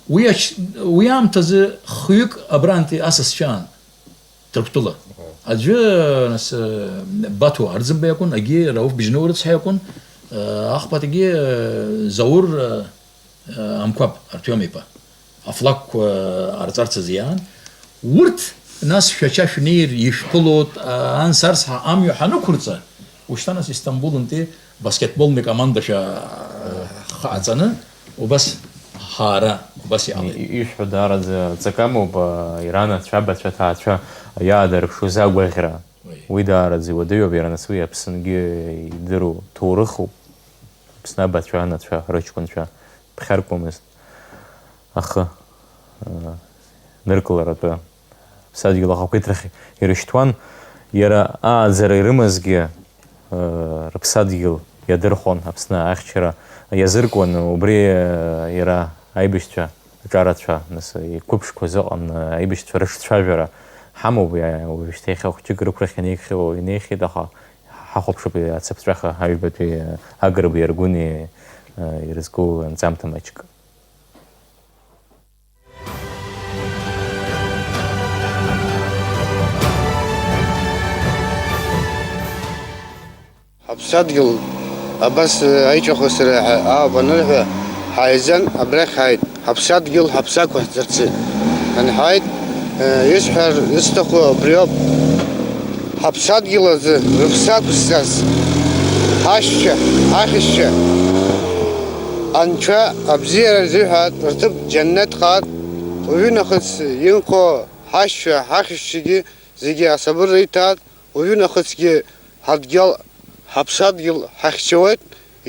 уи ач-, уи аамҭазы хҩык абрантәи асасцәа аан. Ҭырқәтәыла. Аха. Аӡәы, нас, э, Баҭо Арӡынба иакәын, егьи Рауф Бжьнуа рыцҳа иакәын, э, ахԥатәигьы, э, Заур, э, э, Амқәаб Артиом-иԥа. Афлагқәа, э, ҟарҵарц азы иаан. Урҭ, нас, шәача шәнеир, ишәԥылоит, э, ан сарсҳа амҩа ҳанықәырҵа, ушьҭа, нас, Истамбулынтәи баскетболни командашәа, э, хаҵаны, Убас ҳаара, убас иҟалеит. И-, ишәҳәо даараӡа ҵакы амоуп, а, иранацәа, абацәа, аҭаацәа иаадырԥшуаз агәаӷьра. Уи. Уи даараӡа иуадаҩуп, иара нас уи Аԥсынгьы идыру ҭоурыхуп. Аԥсны абацәа, анацәа, рыҷкәынцәа ԥхьаркуамызт. Ахы, а, ныркыларатәы. Ԥсадгьыл ахақәиҭрахь ирышьҭуан, иара ааӡара ирымазгьы, э, рыԥсадгьыл иадырхәон, Аԥсны ахьчара иазыркуан, убри, э, иара аибашьцәа аҿарацәа, нас, иқәыԥшқәаз ыҟан, э, аибашьцәа рыҿцәажәара ҳамоуп, иа-, уажәшьҭа иахьа хәҷык рықәрахь инеихьоу инеихьеит, аха ҳахәаԥшып ацыԥҵәаха аҩбатәи, э, Агрбеи Аргәыни, э, ирызку анҵамҭа маҷк. Ҳаԥсадгьыл абас аиҿахысра ҳәа ауп анырҳәа, ҳааизан абрахь ҳааит. Ҳаԥсадгьыл ҳаԥсақәаҳҵарц анҳааит, исҳәар исҭаху абриоуп. Ҳаԥсадгьыл азы рыԥсы ақәызҵаз ҳашьцәа, ҳахьшьцәа, Анцәа абзиара рзыҳәа рҭыԥ џьаннеҭ ҟаат, уажәы нахыс инхо ҳашьцәа, ҳахьшьцәагьы зегьы асабырра иҭаат, уажәы нахысгьы ҳадгьыл, ҳаԥсадгьыл ҳахьчауеит,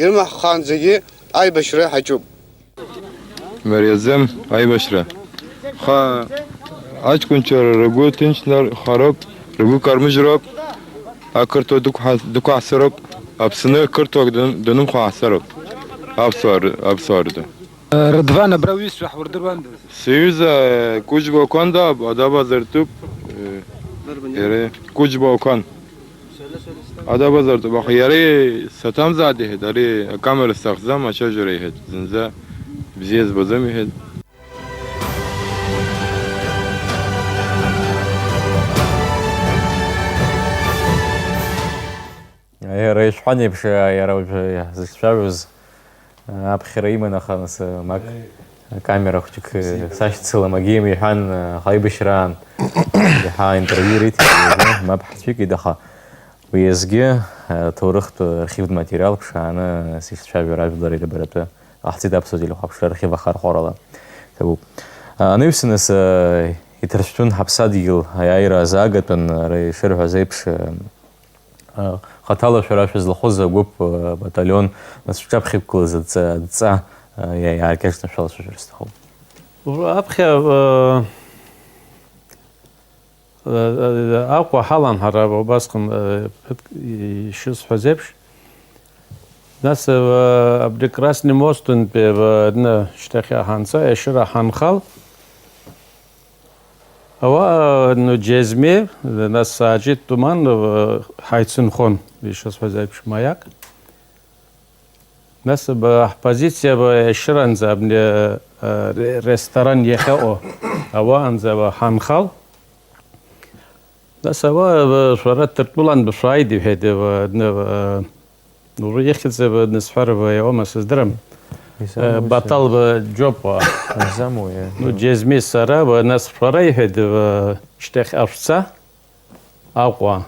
ирымаҳхаанӡагьы аибашьра ҳаҿуп. Мариазым аибашьра. Ха-, аҷкәынцәа ргәы ҭынчны хароуп, ргәы кармыжьроуп, ақырҭуа дықәҳа-, дықәаҳцароуп, Аԥсны қырҭуак данымхәа ҳаҳцароуп. Аԥсуаа ры-, аԥсуаа рыда. Рыдван, абра уҩызцәа ҳурдыруандаз? Сҩыза, э, Кәыџьба Окәанда, Адабазартәуп, э, иара Кәыџьба Окәан. Адабазартәуп, аха иара саҭамзааит иҳәеит, ари акамера сҭахӡам, ачажәара иҳәеит, зынӡа бзиа збаӡом иҳәеит. Иара ишәҳәан еиԥш, иара уажәы зыхьцәажәоз, аԥхьара иман, аха нас, мак, акамера хәҷык сашьцылам, агьим иҳәан, аха аибашьраан иаҳа интервиу риҭеит, мап ҳацәикит, аха уи азгьы, аҭоурыхтә архивтә материал ԥшааны сихьцәажәара ажәлар ирбаратәы ҟаҳҵеит Аԥсуа телехәаԥшра архив ахархәарала. Ҭабуп. Анаҩсан нас, иҭыршәтәын ҳаԥсадгьыл аиааира азаагатәын, ара ишырҳәаз еиԥш, Хаҭала шәара шәызлахәыз агәыԥ, баталион, нас шәҿаԥхьа иқәгылаз адҵа, адҵа, иа-, иааркьаҿны шәалацәажәар сҭахуп. Ура, аԥхьа, э, э, э, Аҟәа ҳалан ҳара убасҟан, э, ԥыҭк ишысҳәаз еиԥш. Нас, э, абри Красный мостынтәи, э, ны, шьҭахьҟа ҳанца, Ешыра ҳанхал, Ауаа, ну, џьезми, нас Саџьид Туманов, э, ҳаицынхон, ишысҳәаз еиԥш, маиак. Нас, б-, ҳпозициа, б-, Ешыранӡа, абни, э, ре-, ресторан иахьыҟоу ауаанӡа, б-, ҳанхал. Нас ауаа, б-, шәара Ҭырқәтәылан бышәааит, иҳәеит, б-, ны, б-, Уажәы ихьӡ нысҳәар иауама сыздырам. Изамуи Э, Батал сара? Э, Џьопуа. Изамуи, э, Ну, џьа- џьезми сара, э, нас шәара иҳәеит, э, шьҭахь ашәца, Аҟәа.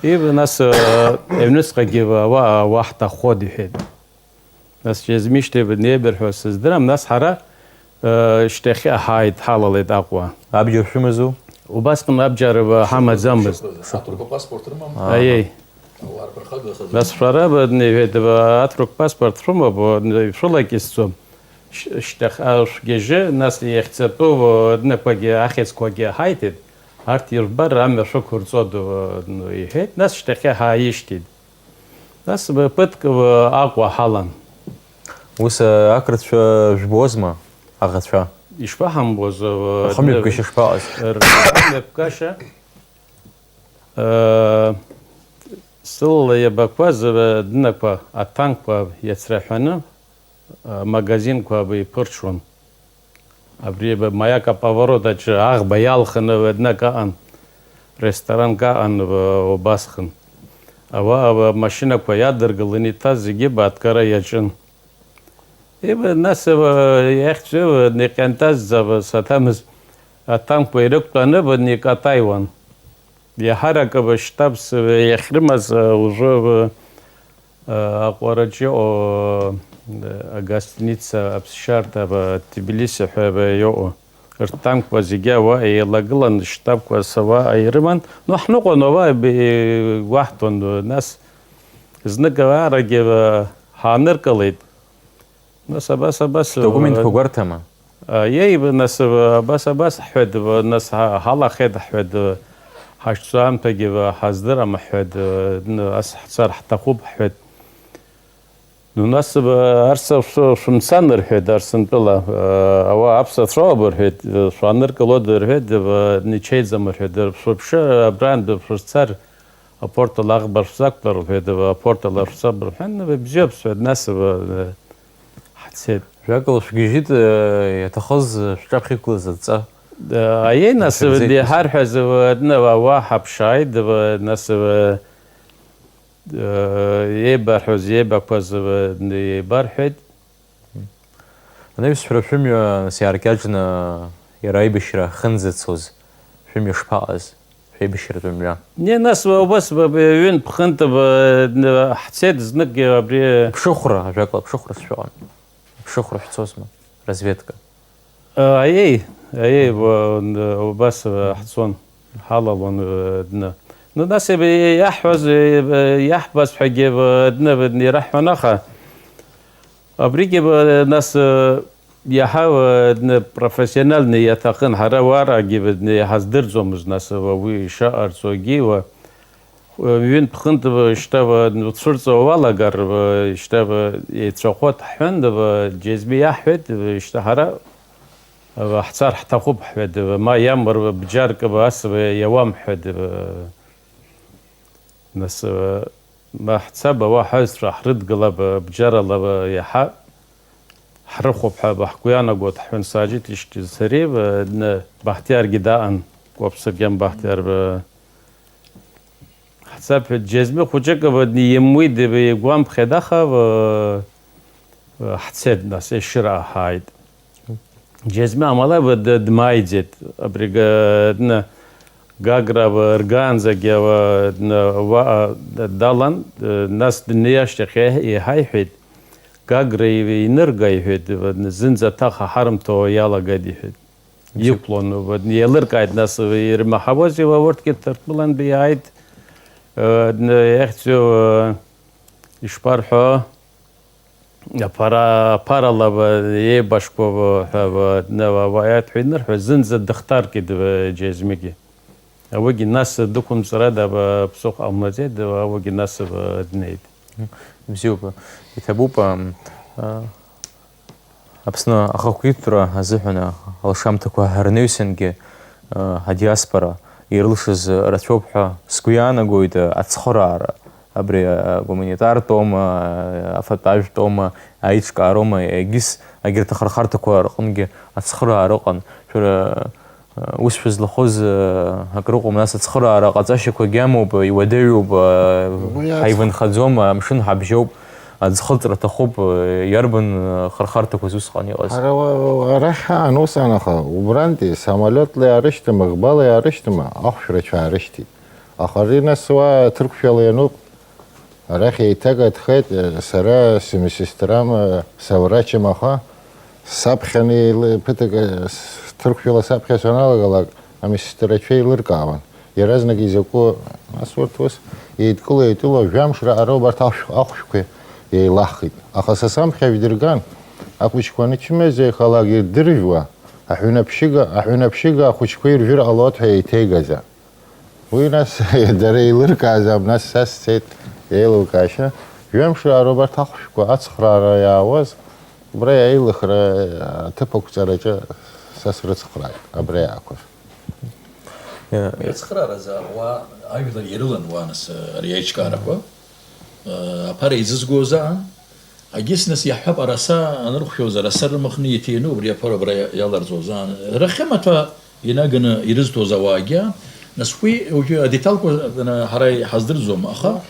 И, нас, э, аҩныҵҟагьы, э, уа, уа ҳҭаххоит иҳәеит. Нас џьезми шьҭахь неибырҳәо сыздырам, нас ҳара Э, шьҭахьҟа ҳааит, ҳалалеит Аҟәа. Абџьар шәымазу? Убасҟан абџьар, э, ҳамаӡамызт. Аҭырқәа паспорт рымам? Аиеи. Алларԥырхагахаз. Нас шәара, э, иҳәеит, э, аҭырқә паспорт шәымоуп, э, шәылакьысӡом. Ш-, шьҭахьҟа шәгьежьы, нас иахьӡатәу, э, днақәагьы, ахьӡқәагьы ҳаиҭеит. Арҭ ирбар, амҩа шәықәырҵоит, э, иҳәеит. Нас шьҭахьҟа ҳааишьҭит. Нас, э, ԥыҭк, э, Аҟәа ҳалан. Ус, э, ақырҭцәа жәбозма, аӷацәа? Ишԥаҳамбоз, э, Рхымҩаԥгашьа шԥаҟаз? Рхымҩаԥгашьа, э, сылала иабақәаз, э, днақәа, атанкқәа иацраҳәаны, э, магазинқәа еиԥырҽуан. Абри, б-, Маяк аповорот аҿы аӷба иалхны, б-, днак аҟан, ресторанк аҟан, б-, убасҟан. Ауаа, б-, машьынақәа иадыргыланы иҭаз зегьы бааҭгара иаҿын. Иб-, нас, б-, иахьӡу, б-, иҟьантазӡа, б-, саҭамыз, атанкқәа ирықәтәаны, б-, икатаиуан. Иаҳарак, б-, штабс, б-, иахьрымаз, б-, ужәы, б-, Аҟәараҿы иҟоу, агостиница аԥсшьарҭа, Тбилиси ҳәа иҟоу, ртанкқәа зегьы ауаа еилагылан, штабқәа ауаа ирыман. Ну, ҳныҟәон, ауаа еиб-, еигәаҳҭон. Нас знык аарагьы ҳааныркылеит. Нас абас, абас, Документқәа э, гәарҭама? Э, иеи, нас, э, абас, абас ҳҳәеит, э, нас ҳа-, ҳалахеит ҳҳәеит, э, ҳашцо аамҭагьы, э, ҳаздырам ҳҳәеит, э, н-, ас ҳцар ҳҭахуп ҳҳәеит. Ну, нас, э, арс шәы-, шәымцан рҳәеит, Арсынтәыла, э, ауаа аԥсацәоуп рҳәеит, э, шәааныркылода рҳәеит, э, ничеиӡам рҳәеит, э, шәыԥшы абрантә шәызцар, апортала аӷба шәзақәтәар рҳәеит, э, апортала шәцап рҳәан, э, бзиоуп сҳәеит, нас, э, Ҳцеит. Жәакала шәгьежьит, э, иаҭахыз, э, шәҿаԥхьа иқәлаз адҵа. Э, аиеи, нас, Шәырзеиқәыз. Иҳарҳәаз, э, дны, ауаа ҳаԥшааит, э, нас, э, э, еибарҳәоз, еибақәаз, э, дны, еибарҳәеит. Анаҩсшәара шәымҩа, нас, иааркьаҿны, иара аибашьра ахьынӡацоз, шәымҩа шԥаҟаз? Шәеибашьратәы мҩа. Не, нас, убас, б-, б-, ҩынтә-ԥхынтә, б-, н-, ҳцеит знык, абри. Ԥшыхәра, ажәакала, ԥшыхәра сшәоуан. Ԥшыхәра шәцозма, разведка? Э, аиеи, аиеи, б-, н-, убас, э, ҳцон, ҳалалон, э, дны. Ну, нас, э, б-, иаҳҳәаз, э, б-, иаҳбаз ҳәагьы, б-, дны, б-, ираҳҳәон, аха абригьы, б-, нас, э, Иаҳа, э, дны, профессиональны иаҭахын, ҳара уарагьы, э, дны, иҳаздырӡомызт, нас, э, уи ишаҟарҵогьы, уа, э, ҩынтә-ԥхынтә, э, шьҭа, э, дны, уцәырҵуа уалагар, э, шьҭа, э, еицәахәы ҳҳәан, э, Џьезми иаҳҳәеит, э, шьҭа ҳара, э, ҳцар ҳҭахуп ҳҳәеит, э, ма иамур, э, бџьарк, э, ас, э, иауам ҳҳәеит, э, Нас, э, ма ҳцап, ауаа ҳаҩсра ҳрыдгылап, э, бџьарала, э, иаҳа ҳрыхәап ҳәа ҳгәы иаанагоит, ҳҳәон Саџьыҭ ишьҭи сареи, э, н-, Баҳҭиаргьы даан, Кәаԥсыргьан Баҳҭиар, э, ҳцап ҳәа, Џьезми хәыҷык, э, имуит, э, игәамԥхеит, аха, э, э, ҳцеит, нас, ешыра ҳааит. Џьезми амала д-, дмааиӡеит. Абри га-, дна-, Гагра ва-, ргаанӡагьы ва-, дна-, ва-, а, д-, далан, д-, нас днеи ашьҭахь еиҳ-, еиҳаиҳәеит, Гагра и-, инырга, иҳәеит, ва-, зынӡа аҭаха ҳарымҭо иалагеит, иҳәеит. Бзиоуп. Иқәлон, ва-, еилыркааит, нас ирмаҳауази ва урҭгьы Ҭырқәтәылантәи иааит, э, дна-, иахьӡу, э, ишԥарҳәо, Аԥара, аԥарала ба, еибашьқәа ба ҳәа ба, дна-, ба, ба, иаҭ-, ҳәа инырҳәа, зынӡа дыхҭаркит ба Џьезмигьы. Ауигьы нас дықәымҵрада ба ԥсыхәа ҟамлаӡеит, ауигьы нас ба днеит. Бзиоуп, иҭабуп, ам, а, Аԥсны ахақәиҭтәра азыҳәан алшамҭақәа рнаҩсангьы, а, адиаспора ирылшаз рацәоуп ҳәа сгәы иаанагоит, а, ацхыраара. Абри, а, гуманитартәоума, а, афатә ажәтәоума, аиҿкаароума, егьыс, егьырҭ ахырхарҭақәа рҟынгьы ацхыраара ыҟан. Шәара, а, ус шәызлахәыз, а, акрыҟоума, нас ацхыраара ҟаҵашьақәагьы амоуп, иуадаҩуп, а, Уи ацх- ҳаивынхаӡом, амшын ҳабжьоуп, аӡхыҵра аҭахуп, а, иарбан, а, хырхарҭақәаз усҟан иҟаз? Ҳара уа-, уа-, арахь ҳаан усҟан, аха убрантәи самолиотла иаарышьҭыма, ӷбала иаарышьҭыма, ахәшәрацәа аарышьҭит. Аха ари нас уа ҭырқәшәала иануп. Арахь еиҭагатәхеит, сара сымсестрам, саврачым, аха Саԥхьан еилы-, ԥыҭк, э, с-, ҭырқәшәала саԥхьа саналагалак, амисҭарацәа еилыркаауан. Иаразнак изакәу, нас урҭ ус еидкыло-еидкыло, жәамш раҟара убарҭ ахәшә-, ахәшәқәа еилаххит. Аха са самԥхьа жәдырган, ахәыҷқәа анычмазаҩхалак ирдыржәуа, аҳәынаԥшьыга, аҳәынаԥшьыга ахәыҷқәа иржәыр ҟалоит ҳәа еиҭеигазаап. Уи нас дара еилыркаазаап, нас са сцеит, еилукаашьа. Жәамш раара убарҭ ахәшәқәа ацхраара иаауаз, убра аилыхра аҭыԥ ақәҵараҿы са срыцхрааит, абра иаақәыз. Иа- Уи ацхрааразы ауаа ажәлар ирылан уа нас, ари аиҿкаарақәа. Аԥара еизызгоз аан, Агьыс нас иаҳҳәап, араса анырхәшәоз, араса рымахны иҭины убри аԥара абра иаларҵоз аан, рахьымаҭәа инаганы ирызҭоз ауаагьы аан, нас уи уажәы адеталқәа ана ҳара иҳаздырӡом, аха,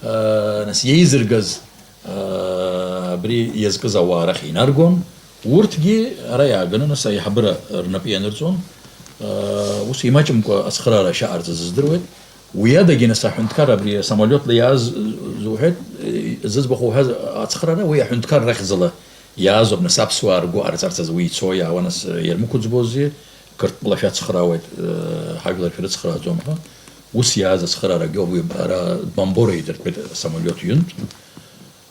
аа, нас иеизыргаз, аа, абри иазкыз ауаа рахь инаргон, урҭгьы ара иааганы нас аиҳабыра рнапы ианырҵон, аа, ус имаҷымкәа ацхыраара шьаҟарҵаз здыруеит. Уи адагьы, нас, аҳәынҭқар абри асамолиотла иааз, зуҳәеит, зыӡбахә уҳәаз ацхыраара, уи аҳәынҭқар рахьӡала иаазоуп, нас, аԥсуаа ргәы ҟарҵарц азы уи ицо иаауа, нас, ирмықәӡбози, Қырҭтәылашәа ацхраауеит, ҳажәлар шәрыцхрааӡом ҳәа, ус иааз ацхыраарагьы ауп, уи ара Бамбора идыртәеит асамолиот ҩынтә.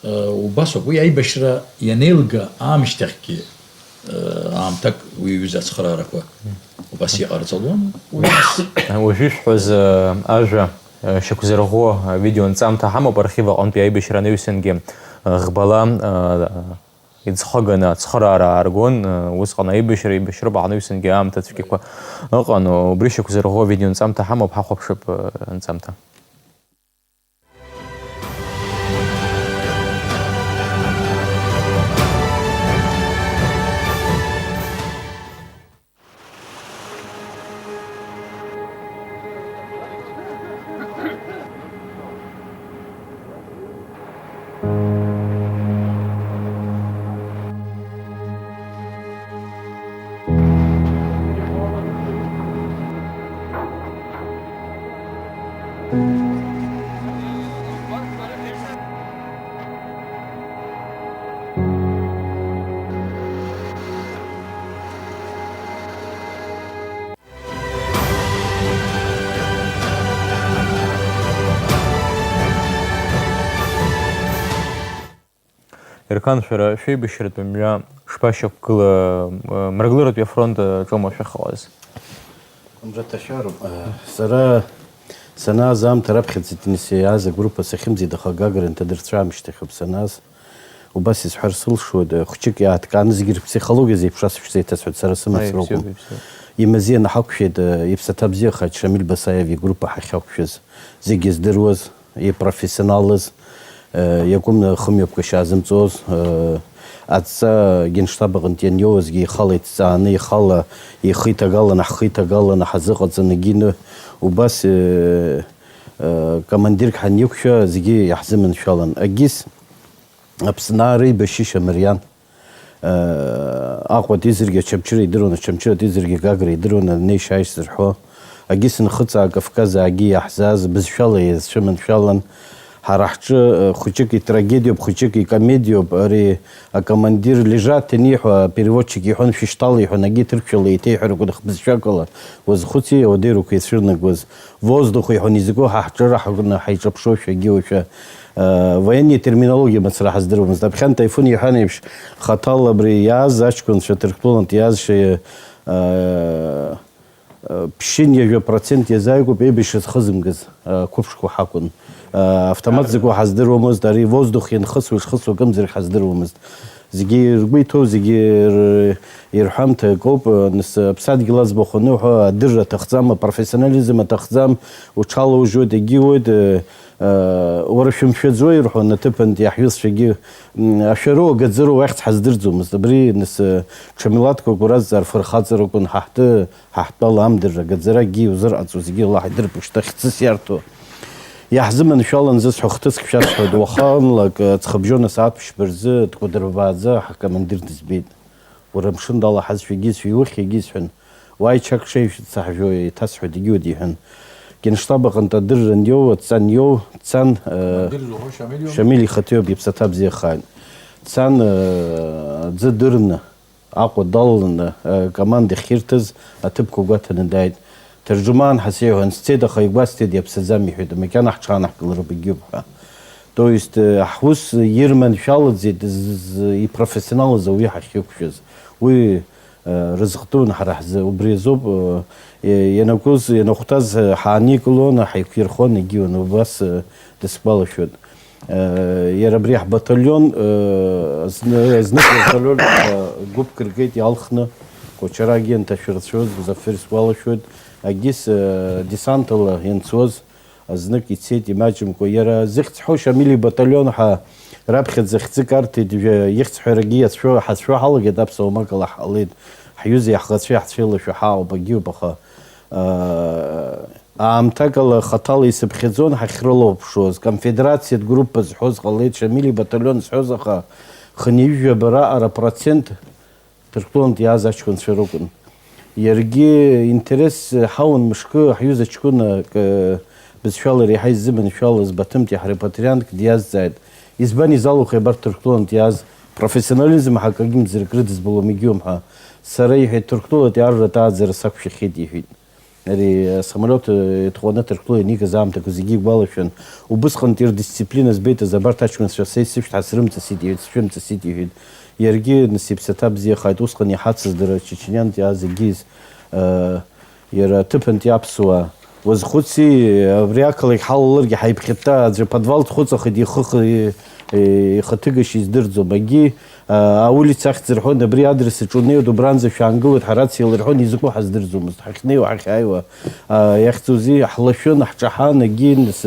Убасоуп, уи аибашьра ианеилга аамышьҭахьгьы, аамҭак уи иҩыз ацхыраарақәа убас иҟарҵалон. Уи ас- Уажәы ишәҳәаз, ажәа, шьақәзырӷәӷәо авидеонҵамҭа ҳамоуп, архив аҟынтәи аибашьра анаҩсангьы ӷбала иӡхыганы ацхыраара ааргон, усҟан аибашьра, еибашьроуп анаҩсангьы аамҭа цәгьақәа ыҟан, убри шьақәзырӷәӷәо авидеонҵамҭа ҳамоуп, ҳахәаԥшып анҵамҭа. Ерқан, шәара шәеибашьратә мҩа шԥашьақәгыла, Мрагыларатәи афронт аҿоума шәахьыҟаз? Мра ҭашәароуп. Сара санааз аамҭа раԥхьаӡатәи иааз агруппа сахьымӡеит, аха Гагра инҭадырцәы аамышьҭахьоуп санааз. Убас исҳәар сылшоит, хәҷык иааҭкааны зегьы рыԥсихологиа зеиԥшраз шәзеиҭасҳәоит, сара сымацара акәым. Имазеины ҳақәшәеит, иԥсаҭа бзиахааит Шамиль Басаев игруппа ҳахьақәшәаз. Зегьы здыруаз, ипрофессионалыз, иакәым хымҩаԥгашьа аазымҵоз, адҵа Генштаб аҟынтә ианиоуазгьы ихала иҭҵааны, ихала ихы иҭагаланы, ҳхы иҭагаланы ҳазыҟаҵаны, егьины убас, командирк ҳаниқәшәа, зегьы иаҳзыманшәалан. Агьыс Аԥсны аареибашьышьа мариан. Аҟәатәи зегьы Очамчыра идыруан, Очамчыратәи зегьы Гагра идыруан, анеишьа-ааишь зырҳәо. Агьыс Нхыҵаа, Кавказаагьы иаҳзааз бызшәала иазцәыманшәалан. Ҳара ҳҿы, э, хәыҷык итрагедиоуп, хәыҷык икомедиоуп. Ари акомандир Лежат аниҳәа, апереводчик иҳәон, шәышьҭала иҳәон, агьи ҭырқәшәала еиҭеиҳәарақәа бызшәакала. Уазхәыци, ауадеирақәа ицәырнагоз. Воздух иҳәон, изакәу ҳа ҳҿы раҳкны ҳаиҿаԥшоушәа, агьи уашәа, э, военни терминологиа мацара ҳаздыруамызт. Аԥхьан Таифун иҳәан еиԥш, хаҭала абри иааз аҷкәынцәа, Ҭырқәтәылантә иаазшьа, э, э, ԥшьынҩажәа процент иазааигәоуп еибашьра зхызымгаз, э, қәыԥшқәа ҳакәын. Э, автомат закәу ҳаздыруамызт, ари воздух ианхысуа ишхысуа акымзарак ҳаздыруамызт. Зегьы ргәы иҭоу, зегьы р-, ирҳәамҭа акоуп, нас, аԥсадгьыл аӡбахә аныҳәа, адырра аҭахӡам, апрофессионализм аҭахӡам, уҽалоужьуеит, егьиуеит, э, э, уара шәымшәаӡои, рҳәон, аҭыԥантәи аҳәысцәагьы, м, ашәароу, агаӡароу ахьӡ ҳаздырӡомызт. Абри, нас, э, ҽа милаҭқәак уразҵаар, фырхаҵаракәын, ҳа ҳтәы, ҳа ҳтәала амдырра, агаӡара акгьы иузырҟаҵо, зегьы Аллаҳ идырп, ушьҭа хьӡыс иарҭо. Иаҳзыманшәалан зысҳәо хҭыск шәасҳәоит, уахынлак, э, ҵхыбжьон асааҭ ԥшьба рзы дкәадырбааӡа ҳкомандир дызбеит. Уара амшын далаҳазшәа егьисҳәа, иухьа егьисҳәан, уааи, чак шеишәца ҳжәо еиҭасҳәоит, егьиуеит, иҳәан. Генштаб аҟынтә адырра аниоу, адҵа аниоу, дцан, э, Командир зуҳәо Шамиль иоума? Шамиль ихаҭа иоуп, иԥсаҭа бзиахааит. Дцан, э, аӡы дырны, Аҟәа далаланы, э, команда ахьирҭаз аҭыԥқәа гәаҭаны дааит. Ҭырџьумаан ҳәа сеиҳәан, сцеит, аха игәасҭеит, иаԥсаӡам, иҳәеит, макьана ҳҽаанаҳкылар бгьуп ҳәа. То есть, э, ҳус ирманшәалаӡеит з-, з-, ипрофессионалыз ауаҩы ҳахьықәшәаз. Уи, э, рызҟтәын ҳара ҳзы, убри азоуп, э, ианакәыз, ианахәҭаз, э, ҳааникылон, ҳаиқәирхон, егьиуан, убас, э, дысгәалашәоит. Э, иара абри ҳбаталион, э, зны, знык вертолиот, э, гәыԥк ргеит иалхны, Кочарагьы ианҭашәырцәоз, Музафер сгәалашәоит, агьыс, э, десантала ианцоз, знык ицеит имаҷымкәа. Иара зыхьӡ ҳәоу Шамили баталион ҳәа раԥхьаӡа хьӡык арҭеит, жәа-, ихьӡ ҳәарагьы иацәшәо, ҳацәшәо ҳалагеит, аԥсуа макала ҳҟалеит. Ҳҩыза иаҳӷацәеи ҳцәеи лашәа ҳаауп, агьиуп, аха, э, Аамҭакала хаҭала исыԥхьаӡон ҳахьрылоуԥшуаз, конфедерациатә группа зҳәоз ҟалеит, Шамили баталион зҳәоз, аха хынҩажәижәаба раҟара процент Ҭырқәтәылантә иааз аҷкәынцәа ракәын. Иаргьы интерес ҳауан мышкы, ҳҩыза ҷкәына, к-, бызшәала реиҳа изыманшәалаз Баҭымтәи ҳрепатриантк диазҵааит, избан изалухи абарҭ Ҭырқәтәылантә иааз, профессионализм ҳәа акгьы мзарак рыдызбалом егьиуам ҳәа. Сара, иҳәеит, Ҭырқәтәылатәи арратә ааӡара сақәшәахьеит, иҳәеит. Ари асамолиот, э, иҭҟәаны Ҭырқәтәыла ианикыз аамҭақәа зегьы игәалашәон. Убысҟантәи рдисциплина збеит азы, абарҭ аҷкәынцәа са исышәҭ ҳа срымҵысит, иҳәеит, сшәымҵысит, иҳәеит. Иаргьы, нас, иԥсаҭа бзиахааит, усҟан иҳацыз дара ачеченантәи зегьы, э, иара аҭыԥантәи аԥсуаа. Уазхәыци, абри ақалақь ҳалалыргьы ҳаиԥхьытта аӡәы подвал дхәыҵахеит, ихы х-, и-, ихаҭыгашьа издырӡом. Агьи, Аулица ахьӡ рҳәон, абри адрес аҿы унеиуеит, убранӡа шәаангылоит, ҳара аци лырҳәон, изакәу ҳаздырӡомызт, ҳахьнеиуа, ҳахьааиуа, а, иахьӡузеи, ҳлашәын, ҳҿаҳан, егьи, нас,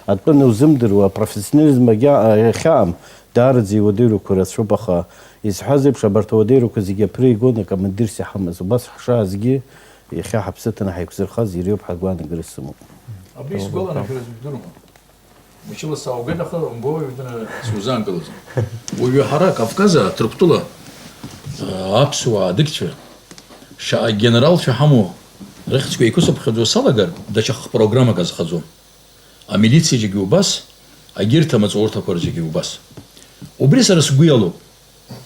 атәы анузымдыруа, апрофессионализм агьа-, а, иахьаам, даараӡа иуадаҩрақәа рацәоуп, аха, изҳәаз еиԥш, абарҭ ауадаҩрақәа зегьы аԥра игон, акомандирс иҳамаз, убас ҳшаазгьы, иахьа ҳаԥсы ҭаны ҳаиқәзырхаз иреиуоуп ҳәа агәаанагара сымоуп. Абри сгәаланаршәараз ижәдырума? Мчыла сааугеит, аха умбои, ҩданы сузаанкылаӡом. Уажәы ҳара Кавказаа, Ҭырқәтәыла, аа, аԥсуаа адыгцәа, шаҟа генералцәа ҳамоу, рыхьӡқәа еиқәысыԥхьаӡо салагар, даҽа х-, программак азхаӡом. Амилициа зегьы убас, агьырҭ амаҵурҭақәа зегьы убас. Убри сара сгәы иалоуп.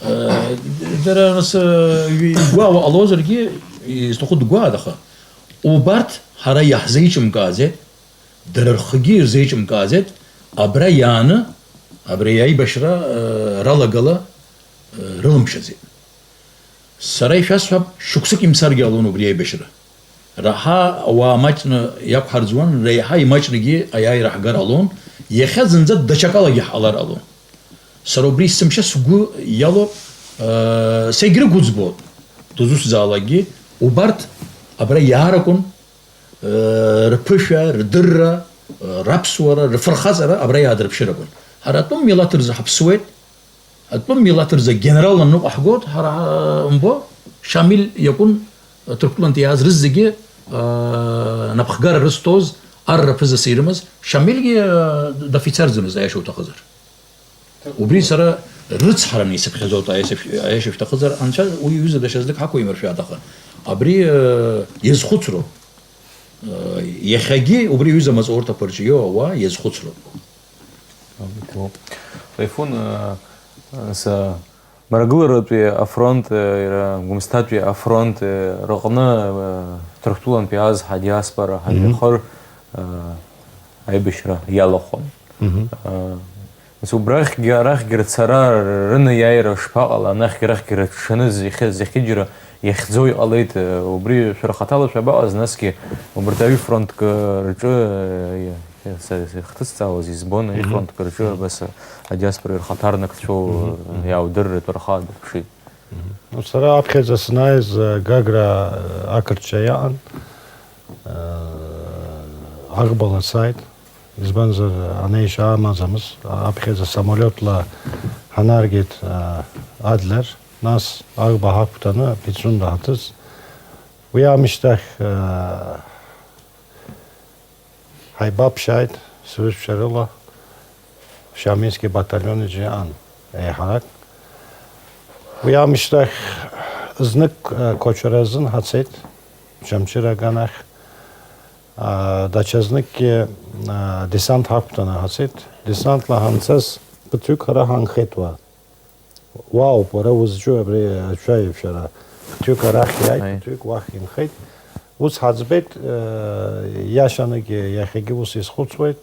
Э, дара рас, э, игәаауа ҟалозаргьы, изҭаху дгәаад, аха убарҭ ҳара иаҳзеиҿымкааӡеит, дара рхгьы ирзеиҿымкааӡеит, абра иааны, абри аибашьра, э, ралагала, э, рылымшаӡеит. Сара ишәасҳәап, шықәсык имцаргьы ҟалон убри аибашьра. Раҳа ауаа маҷны иақәҳарӡуан, реиҳа имаҷнагьы аиааира ҳгар ҟалон, иахьа зынӡа даҽакалагьы ҳҟалар ҟалон. Сара убри есымша сгәы иалоуп, э, са егьрыгәыӡбоит, дызусҭазаалакгьы, убарҭ абра иааракәын, э, рԥышәа, рдырра, э, раԥсуара, рфырхаҵара абра иаадырԥшыр акәын. Ҳара атәым милаҭ рзы ҳаԥсуеит, атәым милаҭ рзы генералла ныҟәаҳгоит, ҳара, ҳа-, умбо, Шамил иакәын, э, Ҭырқәтәылантәи иааз рызегьы, э, напхгара рызҭоз, арра ԥызас ирымаз, Шамилгьы, э, дофицерӡамызт, аиаша уҭахызар. Убри сара рыцҳараны исыԥхьаӡоит, аиаша шә-, аиаша шәҭахызар, анцәа уи иҩыза даҽа знык ҳақәимыршәааит, аха абри, э, иазхәыцроуп. Э, иахьагьы убри аҩыза амаҵурҭақәа рҿы иоуа ауаа иазхәыцроуп. Абыкоуп. Леифун, э, э, са Мрагыларатәи афронт, э, иара Гәымсҭатәи афронт, э, рыҟны, э, Ҭырқәтәылантәи азҳа диаспора Мгм. ҳажәҩахыр, э, аибашьра иалахәын. Мгм. Э, нас убрахьгьы арахьгьы рцара, рынеиааира шԥаҟала, анахьгьы арахьгьы рыҽшаны зехьы-, зехьыџьара иахьӡо иҟалеит, э, убри шәара хаҭала шәабаҟаз, насгьы убарҭ аҩ фронтк рҿы, э, са, са ихҭысҵаауаз избон, аҩ Мгм. фронтк рҿы абас адиаспора ирхаҭарнакцәоу, Мгм, э, мгм. иаудырратәы рхы аадырԥшит. Мгм. Ну, сара аԥхьаӡа санааиз, э, Гагра, э, ақырҭцәа иаҟан, э, аӷбала сааит. Избанзар, анеишьа амаӡамызт, аԥхьаӡа самолиотла ҳанаргеит, э, Адлер, нас аӷба ҳақәтәаны Пицунда ҳаҭыҵ. Уи аамышьҭахь, э, ҳаибаԥшааит сҩызцәа рыла, Шамильски баталион аҿы иҟан еиҳарак. Уи аамышьҭахь знык, э, Кочара азын ҳацеит, Чамчыра аганахь. А, даҽазныкгьы, а, десант ҳақәтәаны ҳацеит. Десантла ҳанцаз ԥыҭҩык ҳара ҳаанхеит уа. Уаауп уара узҿу абри аҽаҩашәара. Ԥыҭҩык арахь иааит, Аи. Ԥыҭҩык уахь инхеит. Ус ҳаӡбеит, э, иашаныгьы иахьагьы ус исхәыцуеит.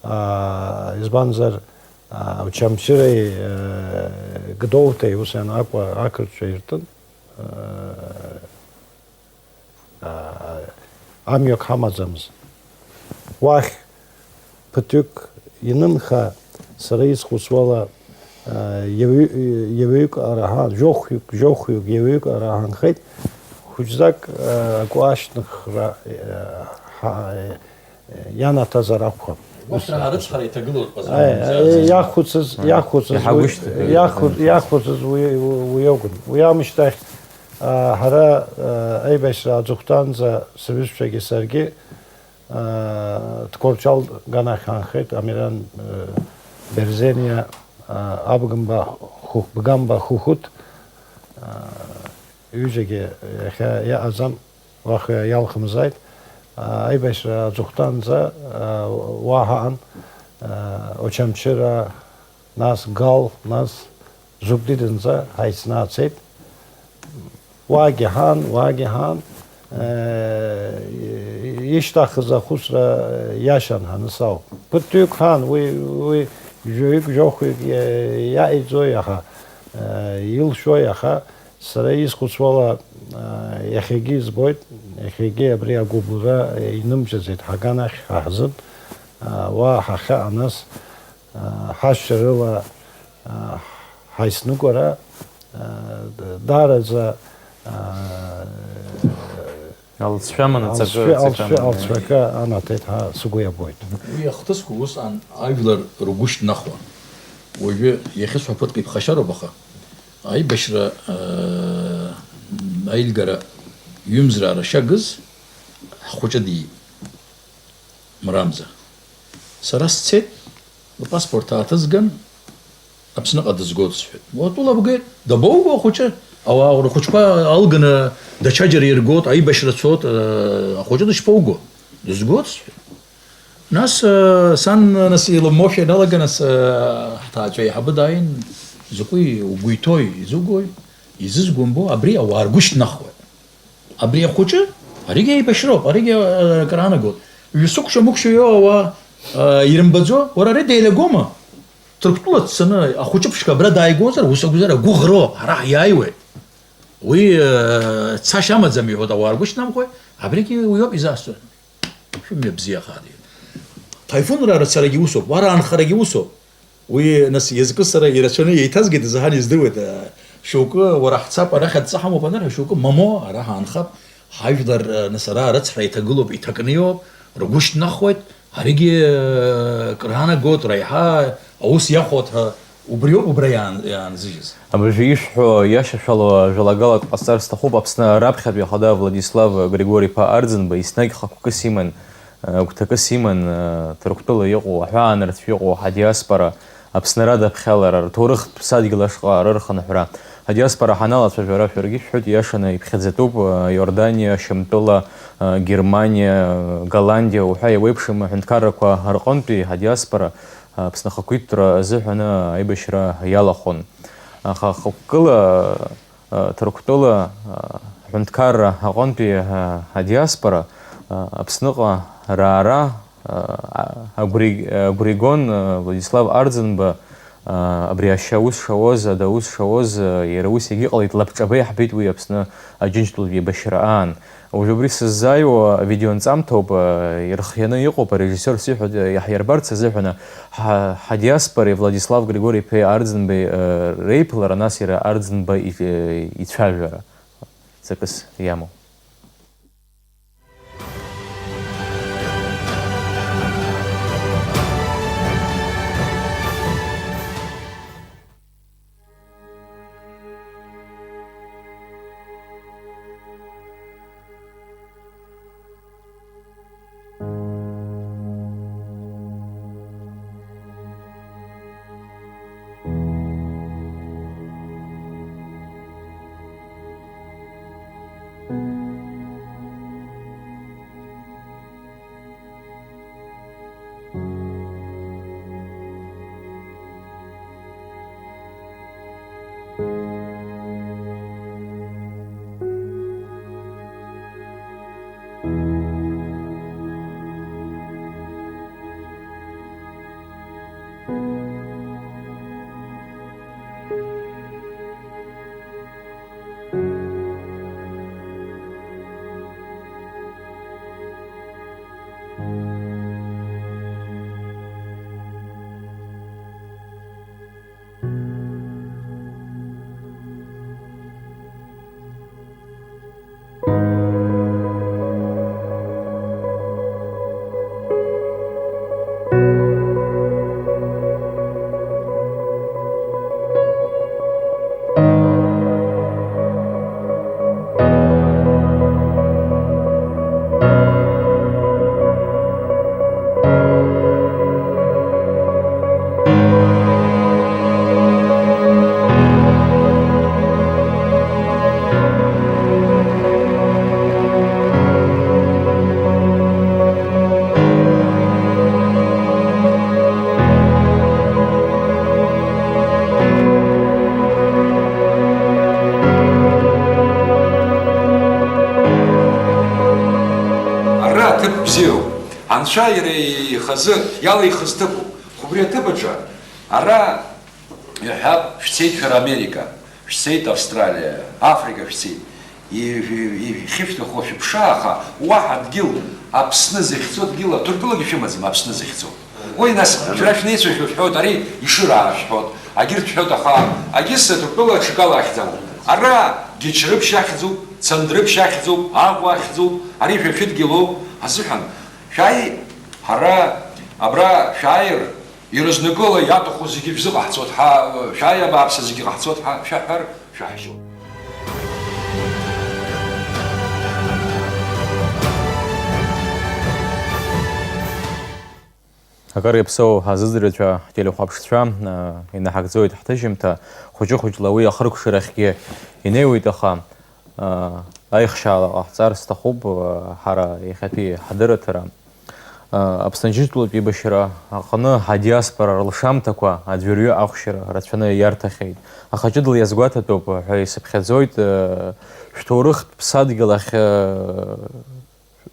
Аа, избанзар, аа, Очамчыреи, э, Гдоуҭеи ус ианакәу ақырҭцәа иртын. Э, аа, амҩак ҳамаӡамыз. Уахь ԥыҭҩык инымха, сара исхәыцуала, аа, иаҩы-, иаҩык ара ҳа-, жәохәҩык, жәохәҩык, иаҩык ара ҳанхеит. Хәыҷӡак, аа, акәашныхра, аа, ҳа-, ианаҭазар акәхап. Убас рацҳара иҭагылоуп, Аи, ҟазҵо. Иахәыцыз, Аи. Иахәыцыз уи, Иҳагәышьҭ-, иахәыц-, иахәыцыз уи, уи, уи акәын. Уи аамышьҭахь, аа, ҳара, аа, аибашьра аҵыхәтәанӡа сҩызцәагьы саргьы, аа, Тҟәарчал аганахь ҳаанхеит, Амиран, аа, Берзениа, аа, Абгамба Ху-, Бгамба Хухут, аа, ҩыџьагьы иахьа иаҟаӡам. Уахь иалхымзааит. Аибашьра аҵыхәтәанӡа, уа ҳаан, Очамчыра, нас Гал, нас Зугдидынӡа ҳаицны ҳцеит. Уаагьы ҳаан, уаагьы ҳаан, ишьҭахыз ахәыцра иашан ҳанысау. Ԥыҭҩык ҳаан, уи, уи жәаҩык, жәохәҩык иа-, иаиӡои, аха, илшои, аха, Сара исхәыцуала, аа, иахьагьы избоит, иахьагьы абри агәыбылра инымчаӡеит ҳаганахь, ҳа ҳзын, аа, уа ҳахьааныз, аа, ҳашьцәа рыла, аа, ҳаицныҟәара, аа, д-, даараӡа, аа, Алҵшәа аманы ҵакы алҵшәа, алҵшәа, ҵакы аманы. Алҵшәа акы анаҭеит ҳәа сгәы иабоит. Уи ахҭысқәа усҟан ажәлар ргәы шьҭнахуан. Уажәы иахьысҳәо ԥыҭк иԥхашьароуп, аха Аибашьра, аа, аилгара ҩымзраа рашьа гыз ҳхәыҷы диит, Мрамза. Сара сцеит, лпаспорт ааҭызган, Аԥсныҟа дызгоит сҳәеит. Уатәыла бгеит, дабоуго ахәыҷы? Ауаа рхәыҷқәа алганы даҽаџьара иргоит, аибашьра цоит, аа, ахәыҷы дышԥоуго? Дызгоит сҳәеит. Нас, э, сан, нас, илыммошәа ианалага, нас, э, ҳҭаацәа аиҳабы дааин, закәи угәы иҭои, изугои, изызго умбо, абри ауаа ргәы шьҭнахуеит. Абри ахәыҷы, аригьы еибашьроуп, аригьы, э, акыр аанагоит. Ҩ-сықәшәа-мықәшәа иоуа ауаа, э, ирымбаӡо, уара ари деилагома? Ҭырқәтәыла дцаны, ахәыҷы ԥшқа абра дааигозар, ус акәзар, агәыӷроуп, ҳара ҳиааиуеит. Уи, э, цашьа амаӡам, иҳәоит, ауаа ргәы шьҭнамхуеит, абригьы уиоуп изасҳәо. Шәымҩа бзиахааит. Ҭаифунра рацарагьы усоуп, уара анхарагьы усоуп. Уи, нас, иазкы сара ирацәаны еиҭазгеит, изаҳан издыруеит. Шьоукы, уара ҳцап, арахь адҵа ҳамоуп анырҳәа, шьоукы, мамо, ара ҳаанхап, ҳажәлар, нас, ара арыцҳара иҭагылоуп, иҭакны иоуп, ргәы шьҭнахуеит, аригьы, краанагоит, уара еиҳа аус иахәоит ҳәа. Убриоуп убра иаан-, иаанзыжьыз. Абыржәы ишәҳәо иашьашәало ажәалагалак ҟасҵар сҭахуп. Аԥсны раԥхьатәи ахада Владислав Григори-иԥа Арӡынба еснагь хықәкыс иман, гәҭакыс иман, Ҭырқәтәыла иҟоу, аҳәаанырцә иҟоу ҳадиаспора, Аԥсны радаԥхьалара, рҭоурыхтә ԥсадгьыл ашҟа рырхынҳәра. Адиаспора ҳаналацәажәара шәаргьы ишәҳәоит, иашаны иԥхьаӡатәуп, Иорданиа, Шьамтәыла, Германиа, Голландиа уҳәа еиуеиԥшым аҳәынҭқаррақәа рҟынтәи адиаспора Аԥсны ахақәиҭтәра азыҳәан аибашьра иалахәын. Аха хықәкыла, Ҭырқәтәыла аҳәынҭқарра аҟынтәи адиаспора Аԥсныҟа раара агәра игон Владислав Арӡынба абри ашьа аус шауаз, ада аус шауаз, иара ус иагьыҟалеит, лабҿаба иаҳбеит уи Аԥсны Аџьынџьтәылатә еибашьра аан. Уажә убри сыззааиуа авидеонҵамҭоуп, ирхианы иҟоуп, арежиссиор сиҳәоит, иаҳирбарц азыҳәан, ҳа-, ҳадиаспореи Владислав Григори-иԥеи Арӡынбеи, реиԥылара, нас иара Арӡынба и-, ицәажәара ҵакыс иамоуп. Бзиоуп. Анцәа иара ихазы иалихыз ҭыԥуп. Убри аҭыԥ аҿы ара иҳәап, шәцеит шәара Америка, шәцеит Австралиа, Африка шәцеит. Ижә-, ижә-, ихьышәҭаху шәыԥшааха, уаҳа дгьыл, Аԥсны захьӡу дгьыл, Ҭырқәтәылагьы шәымаӡам Аԥсны захьӡу. Уи нас, шәара шәнеицәа шәҳәоит, ари Ешыра шәҳәоит, агьырҭ шәҳәоит, аха агьыс Ҭырқәтәыла аҽакала ахьӡ амоуп. Ара Гьачрыԥшь ахьӡуп, Цандрыԥшь ахьӡуп, Аҟәа ахьӡуп, ари шәа шәыдгьылоуп азыҳәан, шәааи, ҳара абра шәааир, Ирызнакыла иаҭаху зегьы шәзыҟаҳҵоит ҳәа, шәааи абааԥсы зегьы ҟаҳҵоит ҳәа шәаҳәар шәаҳжьоит. Акыр иаԥсоу ҳазыӡырҩцәа, ҳтелехәаԥшцәа, а, инаҳагӡоит ҳҭыжьымҭа, хәыҷы-хәыҷла уи ахыркәшарахьгьы инеиуеит, аха, а, аихшьаала ҟаҳҵар сҭахуп, а, ҳара иахьатәи ҳадырраҭара. Аԥсны Аџьынџьтәылатә еибашьра аҟны адиаспора рылшамҭақәа аӡәырҩы ахәшьара рацәаны иарҭахьеит. Аха ҷыдала иазгәаҭатәуп ҳәа исыԥхьаӡоит, шәҭоурыхтә ԥсадгьыл ахь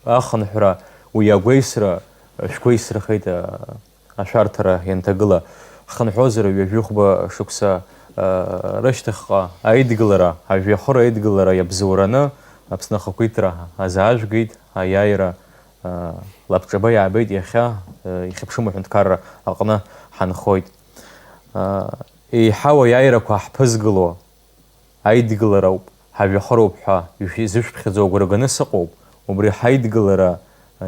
ахынҳәра, уи агәеисра шәгәеисрахеит, ашәарҭара ианҭагыла. Ҳхынҳәуазар ҩажәихәба шықәса рышьҭахьҟа аидгылара, ажәҩахыр аидгылара иабзоураны Аԥсны ахақәиҭра азаажәгеит, аиааира Лабҿаба иаабеит иахьа, ихьыԥшым аҳәынҭқарра аҟны ҳанхоит. Еиҳау аиааирақәа ҳԥызгыло аидгылароуп, ҳажәҩахыроуп ҳәа ишәзышәԥхьаӡо агәра ганы сыҟоуп. Убри ҳаидгылара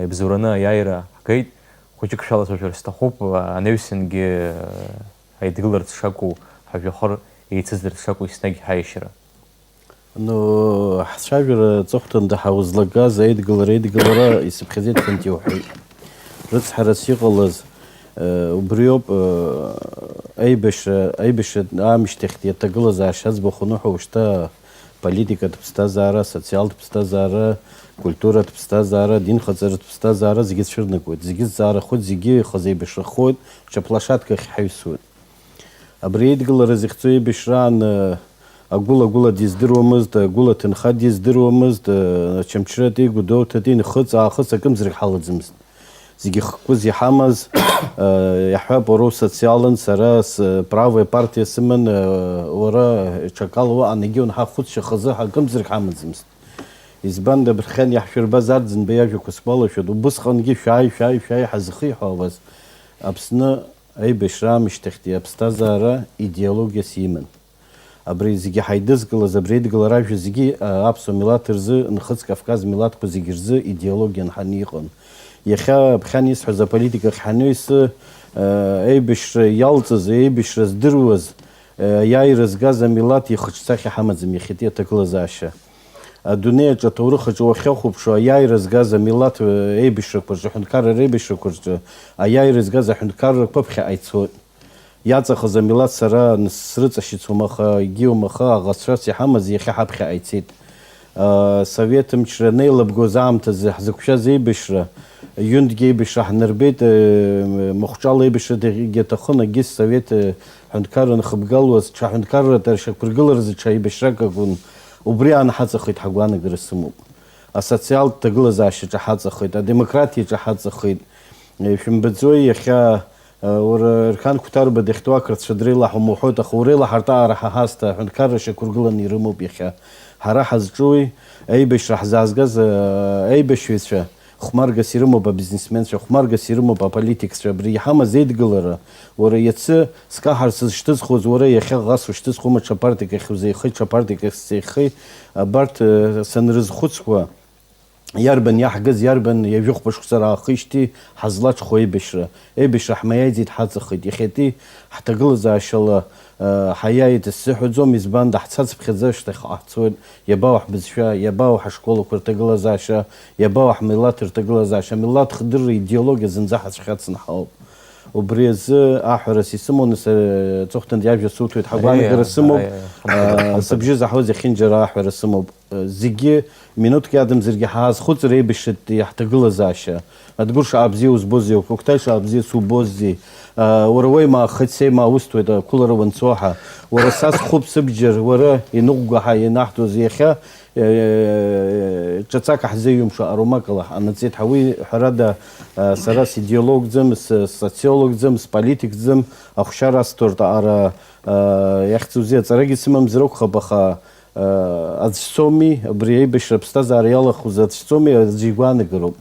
ибзоураны аиааира ҳгеит. Хәыҷык шәалацәажәар сҭахуп, анаҩсангьы аидгыларц шакәу, ҳажәҩахыр еицыӡырц шакәу еснагь ҳаиашьара. Ну, ҳцәажәара аҵыхәтәанда ҳаузлагаз аидгылара, аидгылара исыԥхьаӡеит, Фанти уҳәеит. Рыцҳарас иҟалаз, э, убриоуп, э, аибашьра, аибашьра аамышьҭахьтәи аҭагылазаашьа аӡбахә аныҳәа, ушьҭа политикатә ԥсҭазаара, социалтә ԥсҭазаара, культуратә ԥсҭазаара, динхаҵаратә ԥсҭазаара зегьы цәырнагоит, зегьы зҵаарахоит, зегьы ихазеибашахоит, ҽа площадкахь ҳаҩсуеит. Абри аидгылара зыхьӡу еибашьраан, агәыла-гәыла диздыруамызт, агәыла ҭынха диздыруамызт, Очамчыратәи, Гәдоуҭатәи, нхыҵ-аахыҵ акымзарак ҳалаӡымызт. Зегьы хкқәыс иҳамаз, иаҳҳәап, уара усоциалын, сара с-, правая партиа сыман, уара ҽакала уаҟа, егьи уанҳа хәыцшьа хазы акымзарак ҳамаӡамызт. Избан, дабырхьан иаҳшәырбаз Арӡынба иажәақәа сгәалашәоит, убысҟангьы шәааи, шәааи, шәааи ҳазхиҳәаауаз Аԥсны Аибашьра аамышьҭахьтәи аԥсҭазаара идеологиас иман. Абри зегьы ҳаидызкылаз, абри аидгылара ажәа зегьы, а, аԥсуа милаҭ рзы, Нхыҵ Кавказ милаҭқәа зегьы рзы идеологиан ҳан-, иҟан. Иахьа ԥхьан исҳәаз аполитикахь ҳанаҩсы, а, аибашьра иалҵыз, аибашьра здыруаз, а, аиааира згаз амилаҭ ихаҿсахьа ҳамаӡам иахьатәи аҭагылазаашьа. Адунеи аҿы, аҭоурых аҿы уахьахәаԥшуа, аиааира згаз амилаҭ, э, еибашьрақәа рҿы, аҳәынҭқарра реибашьрақәа рҿы, аиааира згаз аҳәынҭқаррақәа ԥхьаҟа ицоит. Иаҵахаз амилаҭ сара н-, срыҵашьыцуам, аха егьиума, аха аӷацәас иҳамаз иахьа ҳаԥхьаҟа ицеит. Э, Совет мчра анеилабгоз аамҭазы ҳзықәшәаз еибашьра, ҩынтәгьы еибашьра ҳнарбеит, э, махәҿала еибашьрагьы аҭахын, егьыс Совет, э, ҳәынҭқарра анхыбгалуаз, ҽа ҳәынҭқарратә шьақәыргыларазы ҽа еибашьрак акәын. Убри аан ҳаҵахеит, ҳагәаанагара сымоуп. Асоциалтә ҭагылазаашьаҿы ҳаҵахеит, адемократиаҿы ҳаҵахеит. Шәымбаӡои иахьа, уара, Ерхан Қәҭарба дахьтәоу ақырҭцәа дреилаҳауам уҳәоит, аха уреилаҳартә аара ҳа ҳазҭа аҳәынҭқарра шьақәыргыланы ирымоуп иахьа. Ҳара ҳазҿуи, аибашьра ҳзаазгаз, аибашьҩцәа, хәмаргас ирымоуп абизнесменцәа, хәмаргас ирымоуп аполитикцәа, абри иҳамаз еидгылара, уара, иацы скаҳар сызшьҭызхуаз, уара иахьа ӷас ушьҭызхуама, ҽа партик ахь узеихеи, ҽа партик ахь сзеихеи, абарҭ, э, санрызхәыцуа, иарбан иаҳгаз, иарбан ҩажәихәба шықәса раахижьҭеи ҳазлаҽхәо аибашьра, аибашьра ҳмаиаӡеит, ҳаҵахеит. Иахьатәи ҳҭагылазаашьала, э, ҳаиааит сзыҳәаӡом, избанда, ҳцацыԥхьаӡа шьҭахьҟа ҳцоит, иабау ҳбызшәа, иабау ҳашколақәа рҭагылазаашьа, иабау ҳмилаҭ рҭагылазаашьа, амилаҭ хдырра идеологиа зынӡа ҳацәхьацны ҳауп. Убри азы аҳәарас исымоу, нас, э, аҵыхәтәантәи ажәа суҭоит, ҳагәаанагара сымоуп. Аиеи, аиеи, ҳхы-, э, ҳхы-, сыбжьы заҳауаз иахьынџьара аҳәара сымоуп. Э, зегьы минуҭк иадамзаргьы ҳаазхәыцыр еибашьратәи ҳҭагылазаашьа. Адгәыр шаҟа бзиа узбозеи, Кәыкәҭаи шаҟа бзиа субозеи, Уара уеимаахеит, сеимааусҭоит, ақәылара уанцо ҳәа. Уара са схәы бсыбџьар, уара иныҟәгаҳа ианаҳҭоз иахьа, э, ҿаҵак ҳзеиҩымшо аромакала ҳҟанаҵеит ҳәа. Уи, ҳәарада, э, сара сидеологӡам, с-, социологӡам, сполитикӡам, ахәшьара асҭоит аҟара, э, иахьӡузеи, аҵарагьы сымамзар акәхап, аха, э, аӡә соуми, абри аибашьра аԥсҭазаара иалахәыз аӡә соуми, аӡәы игәаанагароуп.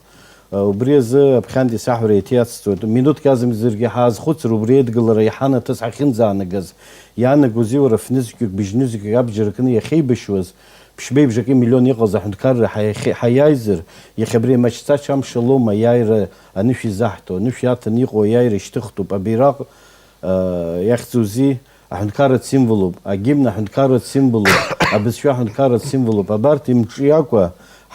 Убри азы аԥхьантәи саҳәара еиҭа иацҵоит. Минуҭк азымзаргьы ҳаазхәыцыр, убри еидгылара иҳанаҭаз ҳахьынӡаанагаз, иаанагозеи уара фнызқьҩык, быжьнызқьҩык абџьар кны иахьеибашьуаз, ԥшьбеи бжаки миллион иҟаз аҳәынҭқарра ҳаиахьи-, ҳаиааизар, иахьа абри амаҷцаҷ амш алоума аиааира анышә изаҳҭо, анышә иаҭаны иҟоу аиааира ишьҭыхтәуп, абираҟ, э, иахьӡузеи, аҳәынҭқарратә символуп, агимн аҳәынҭқарратә символуп, абызшәа аҳәынҭқарратә символуп, абарҭ имҿиакәа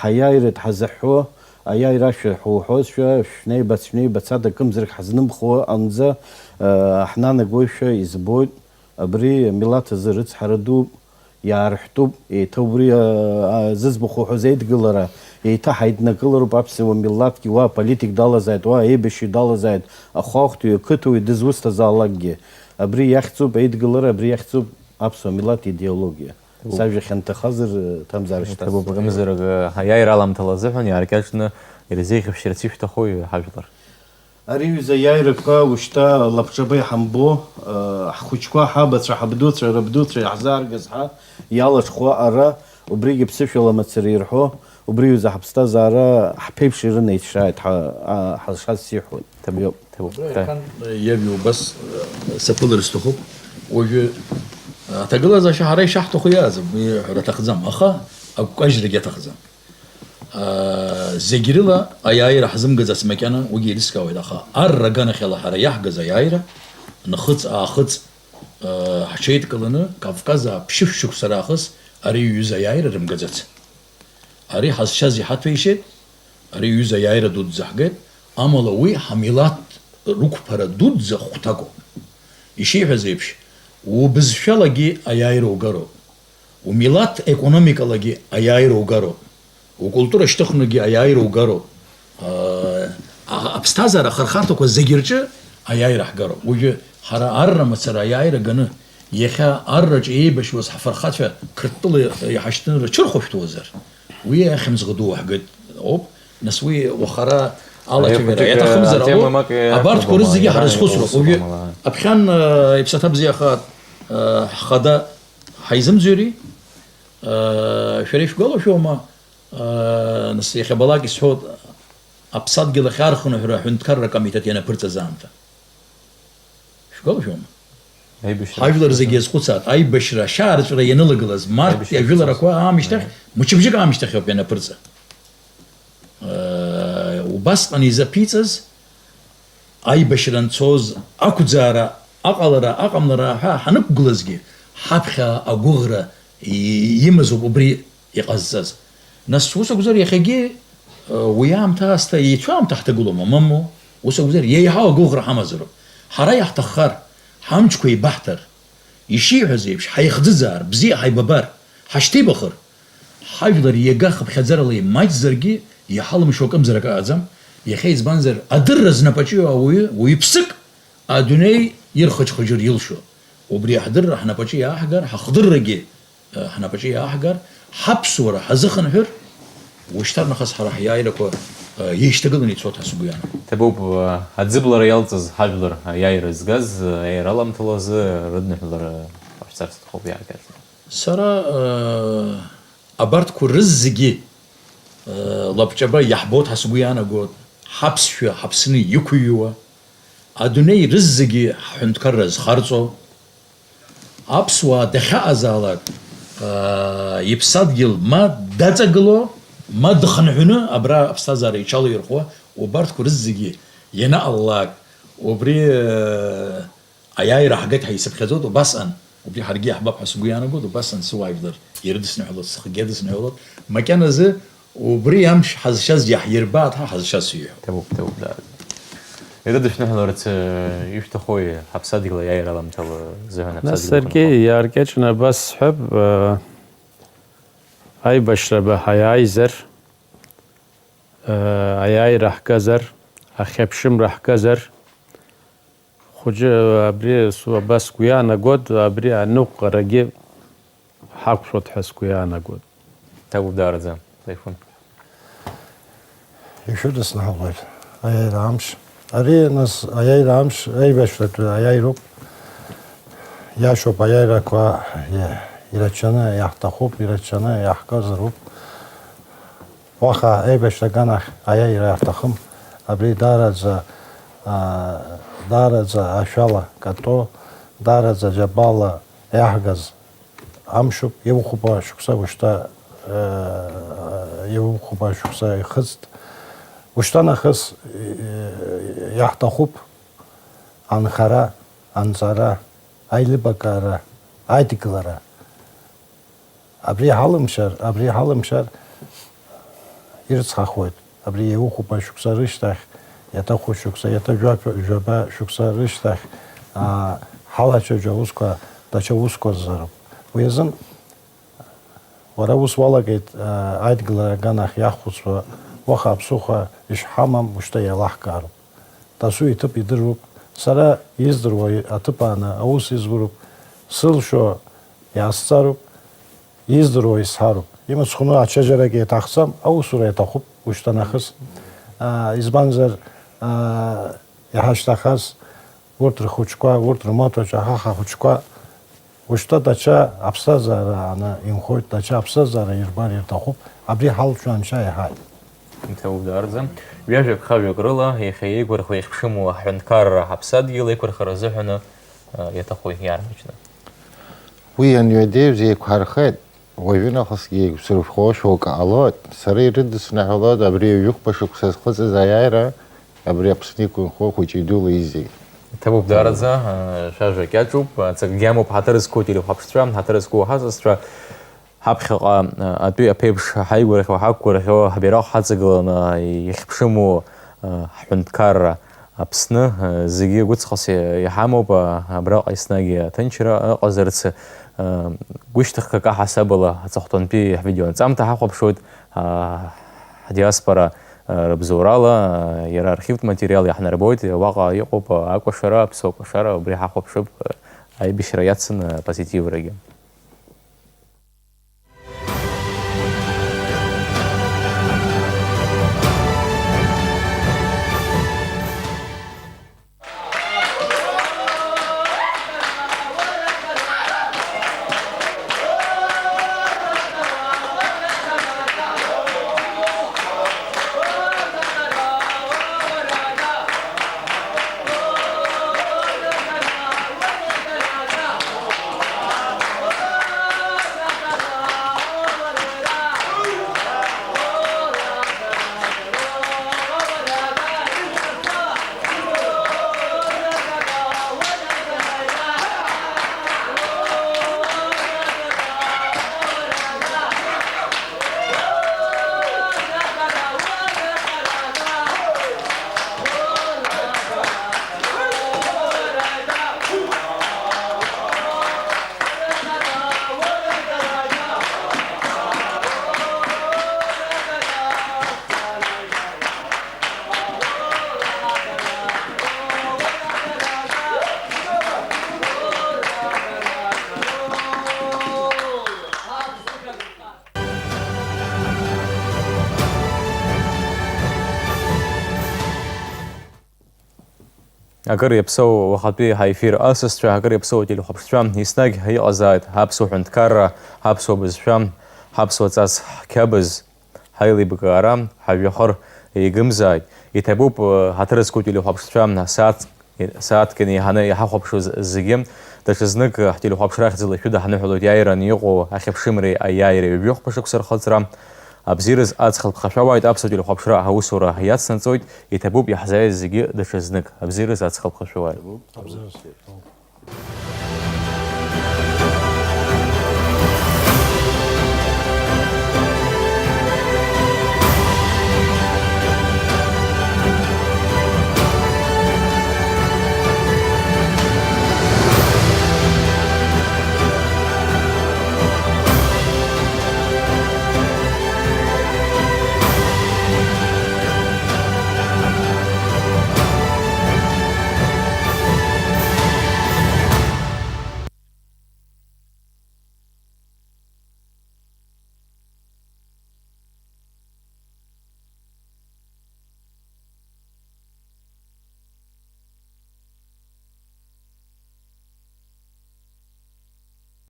ҳаиааиртә ҳазыҳәҳәо, аиааира ашәа ҳуҳәозшәа, шәнеибац, шәнеибац, адакымзарак ҳазнымхуа анӡа, э, ҳнанагоишәа избоит, абри амилаҭ азы рыцҳара дууп, иаарҳәтәуп, еиҭа убри, э, э, зыӡбахә уҳәоз еидгылара, еиҭа ҳаиднакылароуп аԥсуа милаҭгьы, уа аполитик далазааит, уа аибашьҩы далазааит, ахәаахәҭҩы, ақыҭауаҩы дызусҭазаалакгьы. Абри иахьӡуп аидгылара, абри иахьӡуп аԥсуа милаҭ идеологиа. Ҭабуп. Сажәа хьанҭахазар, ҭамзар шьҭасҵоит. Ҭабуп, акымзарак, аиааира аламҭала азыҳәан иааркьаҿны ирзеиӷьыбшьарц ишәҭахуи, ҳажәлар? Ари ҩыза аиааирақәа ушьҭа лабҿаба иҳамбо, ҳхәыҷқәа, ҳабацәа, ҳабдуцәа, рабдуцәа иаҳзааргаз ҳәа иалашхо ара, убригьы ԥсышәала мацара ирҳәо, убри ҩыза ҳаԥсҭазаара ҳԥеиԥш ирынаицәааит ҳа-, а-, ҳазшаз сиҳәоит. Ҭабуп, ҩоуп. Ҭабуп. Абра Еркан, э, иажәа убас, э, саԥылар сҭахуп. Уажәы, э, аҭагылазаашьа ҳара ишаҳҭаху иаӡам, уи ҳәара аҭахӡам, аха агәкажьрагьы аҭахӡам. Э, зегь рыла аиааира ҳзымгаӡац макьана, уигьы еилыскаауеит, аха арра аганахьала ҳара иаҳгаз аиааира, нхыҵ-аахыҵ, э, ҳҽеидкыланы, Кавказаа ԥшьышә шықәса раахыс ари иҩыз аиааира рымгаӡац. Ари ҳазшаз иҳаҭәеишьеит, ари ҩыза аиааира дуӡӡа ҳгеит, амала уи ҳамилаҭ рықәԥара дуӡӡа хәҭакуп. Ишиҳәаз еиԥш, убызшәалагьы аиааира угароуп, умилаҭ економикалагьы аиааира угароуп, укультура шьҭыхнагьы аиааира угароуп, аа, а-, аԥсҭазаара ахырхарҭақәа зегьы рҿы аиааира ҳгароуп. Уажәы ҳара арра мацара аиааира ганы, иахьа арраҿы еибашьуаз ҳфырхацәа Қырҭтәыла иҳашьҭны рыҽырхәышәтәуазар, уи ахьымӡӷ ду уаҳгеит ауп. Нас уи уахара алацәажәара иаҭахымзар ҟалоит. Абарҭқәа рызегьы ҳрызхәыцроуп. Уажәы аԥхьан, э, иԥсаҭа бзиахааит, э, ҳхада ҳаизымӡырҩи, э, шәара ишәгәалашәома, э, нас иахьабалак исҳәоит, аԥсадгьыл ахь архынҳәра аҳәынҭқарра акомитет ианаԥырҵаз аамҭа. Шәгәалашәома? Аибашьра. Ҳажәлар зегьы иазхәыцаат, аибашьра ашьаарҵәыра ианылагылаз, март, аибашьра, ажәыларақәа аамышьҭахь, аиеи, мчыбжьык аамышьҭахь ауп ианаԥырҵа. Э, убасҟан изаԥиҵаз, аибашьра анцоз, ақәӡаара, аҟалара, аҟамлара ҳәа ҳанықәгылазгьы, ҳаԥхьа агәыӷра и-, имазоуп убри иҟазҵаз. Нас, ус акәзар, иахьагьы, э, уи аамҭа аасҭа еицәоу аамҭа ҳҭагылоума, мамоу? Ус акәзар, еиҳау агәыӷра ҳамазароуп. Ҳара иаҳҭаххар, ҳамчқәа еибаҳҭар, ишиҳәаз еиԥш, ҳаихӡыӡаар, бзиа ҳаибабар, ҳашьҭеибахыр, ҳажәлар иага хыԥхьаӡарала имаҷзаргьы, иҳалымшо акымзар акы ыҟаӡам. Иахьа, избанзар, адырра знапаҿы иоуа ауаҩы, уаҩԥсык адунеи ирхыџхыџыр илшо. Убри аҳдырра ҳнапаҿы иааҳгар, ҳахдыррагьы ҳнапаҿы иааҳгар, ҳаԥсуара ҳазыхынҳәыр, ушьҭарнахыс ҳара ҳиааирақәа еишьҭагыланы ицоит ҳәа сгәы иаанагоит. Ҭабуп, аӡыблара иалҵыз ҳажәлар аиааира згаз, аиааира аламҭалазы рыдныҳәалара ҟашәҵар сҭахуп иааркьаҿны. Сара, абарҭқәа рызегьы лабҿаба иаҳбоит ҳәа сгәы иаанагоит, ҳаԥсшәа ҳаԥсны иқәыҩуа, адунеи рызегьы ҳҳәынҭқарра зхарҵо, аԥсуаа дахьаҟазаалак, аа, иԥсадгьыл ма даҵагыло, ма дхынҳәны абра аԥсҭазаара иҽалаирхәуа, убарҭқәа рызегьы ианаҟалалак, убри, аа, аиааира ҳгеит ҳәа исыԥхьаӡоит, убасҟан, убри ҳаргьы иаҳбап ҳәа сгәы иаанагоит, убасҟан сыуаажәлар ирыдысныҳәалоит, схгьы адысныҳәалоит, макьаназы Убри амш ҳазшаз иаҳирбааит ҳа ҳазшаз сиҳәо. Ҭабуп, ҭабуп, даараӡа. Ирыдышәныҳәаларц, э, ишәҭахуи ҳаԥсадгьыл аиааира аламҭала зыҳәан? Нас ҳаԥсадгьыл саргьы ҳәа? Иааркьаҿны абас сҳәап, э, аибашьра баҳа иааизар, э, аиааира ҳгазар, ахьаԥшымра ҳгазар, Хәыҷы абри су-, абас сгәы иаанагоит, абри аныҟәарагьы ҳақәшәоит ҳәа сгәы иаанагоит. Ҭабуп даараӡа, Ҭаифун. Ишәыдысныҳәалоит аиааира амш. Ари, нас, аиааира амш аибашьратәы аиааироуп. Иашоуп аиааирақәа, иа-, ирацәаны иаҳҭахуп, ирацәаны иаҳказароуп. Уаха аибашьра аганахь аиааира аҭахым. Абри даараӡа, аа, даараӡа ашәала каҭәо, даараӡа џьабаала иаҳгаз амшуп, иухәба шықәса ушьҭа, аа, иухәба шықәса ихыҵт. Ушьҭа нахыс, иаҳҭахуп анхара, анҵара, аилибакаара, аидгылара. Абри ҳалымшар, абри ҳалымшар ирыцҳахуеит. Абри иухәба шықәса рышьҭахь, иаҭаху шықәса, иаҭа жәаф-, жәаба шықәса рышьҭахь, аа, ҳалацәажәо аусқәа, даҽа усқәа ззароуп. Уи азын уара ус уалагеит, аа, аидгылара аганахь иахәыцуа, уаха аԥсыхәа ишҳамам ушьҭа иалаҳкаароуп. Дасу иҭыԥ идыруп, сара издыруа аҭыԥ ааны аус изуроуп, сылшо иаасҵароуп, издыруа исҳароуп. Имыцхәны ачаџьарагьы иаҭахӡам, аусура иаҭахуп ушьҭа нахыс. Аа, избанзар, аа, иҳашьҭахаз урҭ рхәыҷқәа, урҭ рмаҭәаҿы ҳаха ахәыҷқәа Ушьҭа даҽа аԥсҭазаара ааны инхоит, даҽа аԥсҭазаара ирбар ирҭахуп, абри ҳалшо анцәа иаҳаит. Иҭабуп даараӡа. Ҩажәак-хажәак рыла, иахьа еигәырӷьо иахьԥшымуа ҳҳәынҭқарра ҳаԥсадгьыл еиқәырхара азыҳәаны, а, иаҭаху иаармаҷны. Уи анҩадеиз еиқәҳархеит, уажәы нахысгьы еиқәсырхәо шәоук ҟалоит. Сара ирыдысныҳәалоит абри ҩажәихәба шықәса зхыҵыз аиааира, Абри Аԥсны иқәынхо хәыҷи-дуи зегь. Иҭабуп даараӡа, шәажәа кьаҿуп, аҵакгьы амоуп, ҳаҭыр зқәу телехәаԥшцәа, ҳаҭыр зқәу ҳасасцәа, ҳаԥхьаҟа атәи аԥеиԥш ҳаигәырӷьо, ҳақәгәырӷьо, ҳбираҟ ҳаҵагыланы иахьԥшыму ҳҳәынҭқарра Аԥсны зегьы гәыҵхас иҳамоуп, абраҟа еснагь аҭынчра ыҟазарц, гәышьҭыхгак аҳасабала аҵыхәтәантәи ҳвидеоанҵамҭа ҳахәаԥшуеит, ҳдиаспора Рыбзоурала, иара архивтә материал иаҳнарбоит, уаҟа иҟоуп акәашара, аԥсуа кәашара, убри ҳахәаԥшып, аибашьра иацын апозитиврагьы. Акыр иаԥсоу уахатәи ҳаефир асасцәа, акыр иаԥсоу ателехәаԥшцәа, еснагь иҟазааит ҳаԥсуа ҳәынҭқарра, ҳаԥсуа бызшәа, ҳаԥсуа ҵас ҳқьабз, ҳаилибакаара, ҳажәҩахыр еигымзааит. Иҭабуп, ҳаҭыр зқәу телехәаԥшцәа, асааҭ, сааҭк инеиҳаны иҳахәаԥшуаз зегьы. Даҽазнык ҳтелехәаԥшра ахьӡала шәыдаҳныҳәалоит иааираны иҟоу ахьыԥшымреи аиааиреи ҩажәихәба шықәса рхыҵра. Абзиараз аҵх алԥха шәауааит, аԥсуа телехәаԥшра аусура иацнаҵоит, иҭабуп иаҳзааиз зегьы даҽазнык. Абзиараз аҵх алԥха шәауааит. Абзиараз.